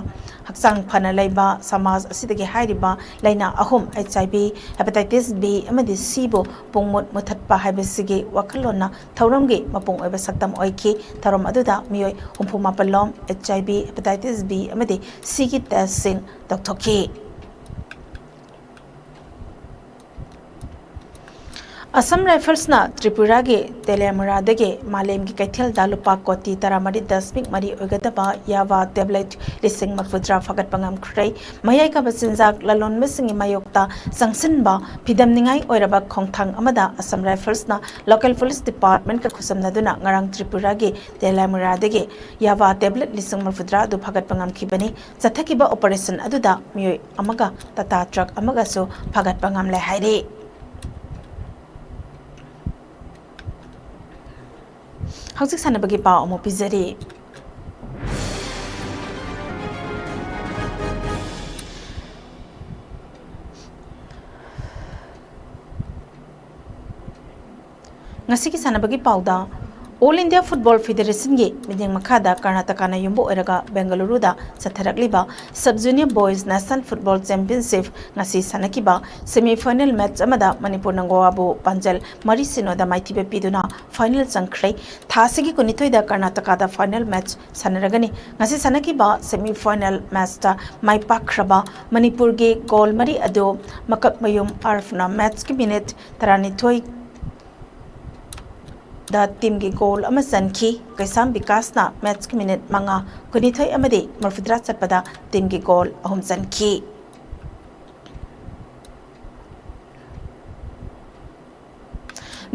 ꯍꯛꯆꯥꯡ ꯐꯅ ꯂꯩꯕ, ꯁꯃꯥꯖ ꯑꯁꯤꯗꯒꯤ ꯍꯥꯏꯔꯤꯕ ꯂꯥꯏꯅꯥ ꯑꯍꯨꯝ, H I V, Hepatitis B ꯑꯃꯗꯤ Cꯕꯨ ꯄꯨꯡꯃꯨꯠ ꯃꯨꯊꯠꯄ ꯍꯥꯏꯕꯁꯤꯒꯤ ꯋꯥꯈꯜꯂꯣꯟꯅ ꯊꯧꯔꯝꯒꯤ ꯃꯄꯨꯡ ꯑꯣꯏꯕ ꯁꯛꯇꯝ ꯑꯣꯏꯈꯤ꯫ ꯊꯧꯔꯝ ꯑꯗꯨꯗ ꯃꯤꯑꯣꯏ ꯍꯨꯝꯐꯨ ꯃꯥꯄꯜ ꯂꯣꯝ H I V, Hepatitis B ꯑꯃꯗꯤ Cꯒꯤ testꯁꯤꯡ ꯇꯧꯊꯣꯛꯈꯤ꯫ Assam Riflesꯅ ꯇ꯭ꯔꯤꯄꯨꯔꯥꯒꯤ ꯇꯦꯂꯤꯌꯥꯃꯨꯔꯥꯗꯒꯤ ꯃꯥꯂꯦꯝꯒꯤ ꯀꯩꯊꯦꯜꯗ ꯂꯨꯄꯥ ꯀꯣꯇꯤ ꯇꯔꯥꯃꯔꯤ ꯗꯁꯃꯤꯛ ꯃꯔꯤ ꯑꯣꯏꯒꯗꯕ ꯌꯥꯚꯥ ꯇꯦꯕ꯭ꯂꯦꯠ ꯂꯤꯁꯤꯡ ꯃꯔꯤꯐꯨꯇꯔꯥ ꯐꯥꯒꯠꯄ ꯉꯝꯈ꯭ꯔꯦ꯫ ꯃꯌꯥꯏ ꯀꯥꯕ ꯆꯤꯟꯖꯥꯛ ꯂꯂꯣꯟꯕꯁꯤꯡꯒꯤ ꯃꯥꯌꯣꯛꯇ ꯆꯪꯁꯤꯟꯕ ꯐꯤꯗꯝꯅꯤꯡꯉꯥꯏ ꯑꯣꯏꯔꯕ ꯈꯣꯡꯊꯥꯡ ꯑꯃꯗ Assam Riflesꯅ local police departmentꯀ ꯈꯨꯠꯁꯝꯅꯗꯨꯅ ꯉꯔꯥꯡ ꯇ꯭ꯔꯤꯄꯨꯔꯥꯒꯤ ꯇꯦꯂꯤꯌꯥꯃꯨꯔꯥꯗꯒꯤ ꯌꯥꯚꯥ ꯇꯦꯕ꯭ꯂꯦꯠ ꯂꯤꯁꯤꯡ ꯃꯔꯤꯐꯨꯇꯔꯥ ꯑꯗꯨ ꯐꯥꯒꯠꯄ ꯉꯝꯈꯤꯕꯅꯤ꯫ ꯆꯠꯊꯈꯤꯕ operation ꯑꯗꯨꯗ ꯃꯤꯑꯣꯏ ꯑꯃꯒ Tata truck ꯑꯃꯒꯁꯨ ꯐꯥꯒꯠꯄ ꯉꯝꯂꯦ ꯍꯥꯏꯔꯤ꯫ ꯍꯧꯖꯤꯛ ꯁꯥꯟꯅꯕꯒꯤ ꯄꯥꯎ ꯑꯃꯨꯛ ꯄꯤꯖꯔꯤ꯫ ꯉꯁꯤꯒꯤ ꯁꯥꯟꯅꯕꯒꯤ ꯄꯥꯎꯗ, All India Football Federationꯒꯤ ꯃꯤꯠꯌꯦꯡ ꯃꯈꯥꯗ ꯀꯔꯅꯥꯇꯀꯥꯅ ꯌꯨꯝꯕꯨ ꯑꯣꯏꯔꯒ ꯕꯦꯡꯒꯂꯨꯔꯨꯗ ꯆꯠꯊꯔꯛꯂꯤꯕ Sub Junior Boys National Football Championship ꯉꯁꯤ ꯁꯥꯟꯅꯈꯤꯕ semi final match ꯑꯃꯗ ꯃꯅꯤꯄꯨꯔꯅ ꯒꯣꯋꯥꯕꯨ ꯄꯥꯟꯖꯜ ꯃꯔꯤ ꯁꯤꯅꯣꯗ ꯃꯥꯏꯊꯤꯕ ꯄꯤꯗꯨꯅ final ꯆꯪꯈ꯭ꯔꯦ꯫ ꯊꯥ ꯑꯁꯤꯒꯤ ꯀꯨꯟꯅꯤꯊꯣꯏꯗ ꯀꯔꯅꯥꯇꯀꯥꯗ final match ꯁꯥꯟꯅꯔꯒꯅꯤ꯫ ꯉꯁꯤ ꯁꯥꯟꯅꯈꯤꯕ semi final matchꯇ ꯃꯥꯏ ꯄꯥꯛꯈ꯭ꯔꯕ ꯃꯅꯤꯄꯨꯔꯒꯤ goal ꯃꯔꯤ ꯑꯗꯨ ꯃꯀꯛꯃꯌꯨꯝ ꯑꯥꯔꯐꯅ matchꯀꯤ minute ꯇꯔꯥꯅꯤꯊꯣꯏ ꯗ ꯇꯤꯝꯒꯤ ꯒꯣꯜ ꯑꯃ ꯆꯟꯈꯤ꯫ ꯀꯩꯁꯥꯝ ꯕꯤꯀꯥꯁꯅ ꯃꯦꯠꯆꯀꯤ ꯃꯤꯅꯤꯠ ꯃꯉꯥ, ꯀꯨꯟꯅꯤꯊꯣꯏ ꯑꯃꯗꯤ ꯃꯔꯐꯨꯇꯔꯥ ꯆꯠꯄꯗ ꯇꯤꯝꯒꯤ ꯒꯣꯜ ꯑꯍꯨꯝ ꯆꯟꯈꯤ꯫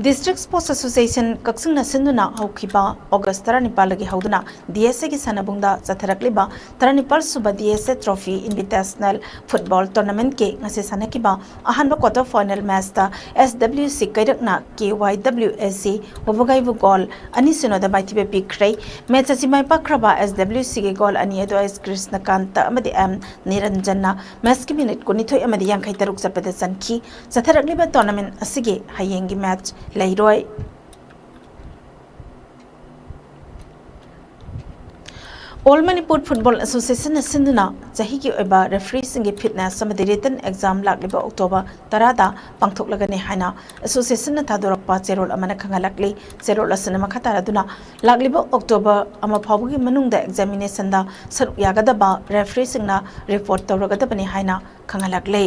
District Sports Association ꯀꯛꯆꯤꯡꯅ ꯁꯤꯟꯗꯨꯅ ꯍꯧꯈꯤꯕ ꯑꯣꯒꯁ ꯇꯔꯥꯅꯤꯄꯥꯜꯗꯒꯤ ꯍꯧꯗꯨꯅ ꯗꯤ ꯑꯦꯁ ꯑꯦꯒꯤ ꯁꯥꯟꯅꯕꯨꯡꯗ ꯆꯠꯊꯔꯛꯂꯤꯕ ꯇꯔꯥꯅꯤꯄꯥꯜ ꯁꯨꯕ ꯗꯤ ꯑꯦꯁ ꯑꯦ ꯇ꯭ꯔꯣꯐꯤ ꯏꯟꯚꯤꯇꯦꯁꯅꯦꯜ ꯐꯨꯠꯕꯣꯜ ꯇꯣꯔꯅꯥꯃꯦꯟꯠꯀꯤ ꯉꯁꯤ ꯁꯥꯟꯅꯈꯤꯕ ꯑꯍꯥꯟꯕ ꯀ꯭ꯋꯥꯇꯔ ꯐꯥꯏꯅꯦꯜ ꯃꯦꯆꯇ ꯑꯦꯁ ꯗꯕ꯭ꯂꯤꯎ ꯁꯤ ꯀꯩꯔꯛꯅ K Y W S C ꯋꯥꯕꯒꯥꯏꯕꯨ goal ꯑꯅꯤ ꯁꯤꯅꯣꯗ ꯃꯥꯏꯊꯤꯕ ꯄꯤꯈ꯭ꯔꯦ꯫ ꯃꯦꯆ ꯑꯁꯤ ꯃꯥꯏ ꯄꯥꯛꯈ꯭ꯔꯕ ꯑꯦꯁ ꯗꯕ꯭ꯂꯤꯎ ꯁꯤꯒꯤ ꯒꯣꯜ ꯑꯅꯤ ꯑꯗꯨ ꯑꯦꯁ ꯀ꯭ꯔꯤꯁꯅꯀꯥꯟꯇ ꯑꯃꯗꯤ ꯑꯦꯝ ꯅꯤꯔꯟꯖꯟꯅ ꯃꯦꯆꯀꯤ ꯃꯤꯅꯤꯠ ꯀꯨꯟꯅꯤꯊꯣꯏ ꯑꯃꯗꯤ ꯌꯥꯡꯈꯩ ꯇꯔꯨꯛ ꯆꯠꯄꯗ ꯆꯟꯈꯤ꯫ ꯆꯠꯊꯔꯛꯂꯤꯕ ꯇꯣꯔꯅꯥꯃꯦꯟ ꯑꯁꯤꯒꯤ ꯍꯌꯦꯡꯒꯤ ꯃꯦꯆ ꯂꯩꯔꯣꯏ꯫ All Manipur Football Associationꯅ ꯁꯤꯟꯗꯨꯅ ꯆꯍꯤꯒꯤ ꯑꯣꯏꯕ ꯔꯦꯐ꯭ꯔꯤꯁꯤꯡꯒꯤ ꯐꯤꯠꯅꯦꯁ ꯑꯃꯗꯤ ꯔꯤꯇꯟ ꯑꯦꯛꯖꯥꯝ ꯂꯥꯛꯂꯤꯕ ꯑꯣꯛꯇꯣꯕꯔ ꯇꯔꯥꯗ ꯄꯥꯡꯊꯣꯛꯂꯒꯅꯤ ꯍꯥꯏꯅ ꯑꯦꯁꯣꯁꯤꯌꯦꯁꯟꯅ ꯊꯥꯗꯣꯔꯛꯄ ꯆꯦꯔꯣꯜ ꯑꯃꯅ ꯈꯪꯍꯜꯂꯛꯂꯤ꯫ ꯆꯦꯔꯣꯜ ꯑꯁꯤꯅ ꯃꯈꯥ ꯇꯥꯔꯗꯨꯅ ꯂꯥꯛꯂꯤꯕ ꯑꯣꯛꯇꯣꯕꯔ ꯑꯃ ꯐꯥꯎꯕꯒꯤ ꯃꯅꯨꯡꯗ ꯑꯦꯛꯖꯥꯃꯤꯅꯦꯁꯟꯗ ꯁꯔꯨꯛ ꯌꯥꯒꯗꯕ ꯔꯦꯐ꯭ꯔꯤꯁꯤꯡꯅ ꯔꯤꯄꯣꯔꯠ ꯇꯧꯔꯒꯗꯕꯅꯤ ꯍꯥꯏꯅ ꯈꯪꯍꯜꯂꯛꯂꯤ꯫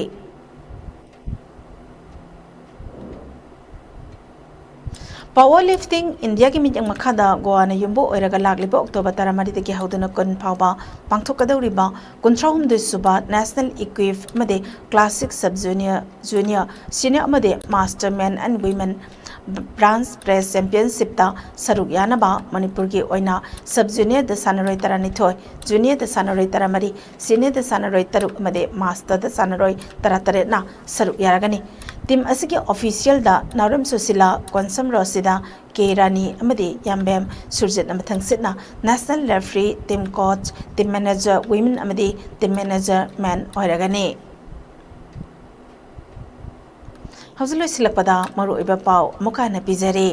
ꯄꯥꯋꯔ ꯂꯤꯐꯇꯤꯡ ꯏꯟꯗꯤꯌꯥꯒꯤ ꯃꯤꯠꯌꯦꯡ ꯃꯈꯥꯗ ꯒꯣꯋꯥꯅ ꯌꯨꯝꯕꯨ ꯑꯣꯏꯔꯒ ꯂꯥꯛꯂꯤꯕ ꯑꯣꯛꯇꯣꯕꯔ ꯇꯔꯥꯃꯔꯤꯗꯒꯤ ꯍꯧꯗꯨꯅ ꯀꯨꯟ ꯐꯥꯎꯕ ꯄꯥꯡꯊꯣꯛꯀꯗꯧꯔꯤꯕ ꯀꯨꯟꯊ꯭ꯔꯥꯍꯨꯝꯗꯣꯏ ꯁꯨꯕ ꯅꯦꯁꯅꯦꯜ ꯏꯀ꯭ꯋꯤꯞ ꯑꯃꯗꯤ classic sub junior, junior, senior ꯑꯃꯗꯤ ꯃꯥꯁꯇꯔ ꯃꯦꯟ ꯑꯦꯟ ꯋꯤꯃꯦꯟ ꯕ꯭ꯔꯥꯟꯁ ꯄ꯭ꯔꯦꯁ ꯆꯦꯝꯄꯤꯌꯟꯁꯤꯞꯇ ꯁꯔꯨꯛ ꯌꯥꯅꯕ ꯃꯅꯤꯄꯨꯔꯒꯤ ꯑꯣꯏꯅ ꯁꯕ ꯖꯨꯅꯤꯌꯔꯗ ꯁꯥꯟꯅꯔꯣꯏ ꯇꯔꯥꯅꯤꯊꯣꯏ, ꯖꯨꯅꯤꯌꯔꯗ ꯁꯥꯟꯅꯔꯣꯏ ꯇꯔꯥꯃꯔꯤ, ꯁꯤꯅꯤꯌꯔꯗ ꯁꯥꯟꯅꯔꯣꯏ ꯇꯔꯨꯛ ꯑꯃꯗꯤ ꯃꯥꯁꯇꯔꯗ ꯁꯥꯟꯅꯔꯣꯏ ꯇꯔꯥꯇꯔꯦꯠꯅ ꯁꯔꯨꯛ ꯌꯥꯔꯒꯅꯤ꯫ ꯇꯤꯝ ꯑꯁꯤꯒꯤ ꯑꯣꯐꯤꯁꯤꯌꯦꯜꯗ ꯅꯥꯎꯔꯦꯝ ꯁꯨꯁꯤꯂꯥ, ꯀꯣꯟꯁꯝ ꯔꯣꯁꯤꯗꯥ, ꯀꯦ ꯔꯥꯅꯤ ꯑꯃꯗꯤ ꯌꯥꯝꯕꯦꯝ ꯁꯨꯔꯖꯤꯠꯅ ꯃꯊꯪꯁꯤꯠꯅ national referee, team coach, team manager women ꯑꯃꯗꯤ ꯇꯤꯝ ꯃꯦꯅꯦꯖꯔ ꯃꯦꯟ ꯑꯣꯏꯔꯒꯅꯤ꯫ ꯍꯧꯖꯤꯛ ꯂꯣꯏꯁꯤꯜꯂꯛꯄꯗ ꯃꯔꯨꯑꯣꯏꯕ ꯄꯥꯎ ꯑꯃꯨꯛꯀ ꯍꯟꯅ ꯄꯤꯖꯔꯤ꯫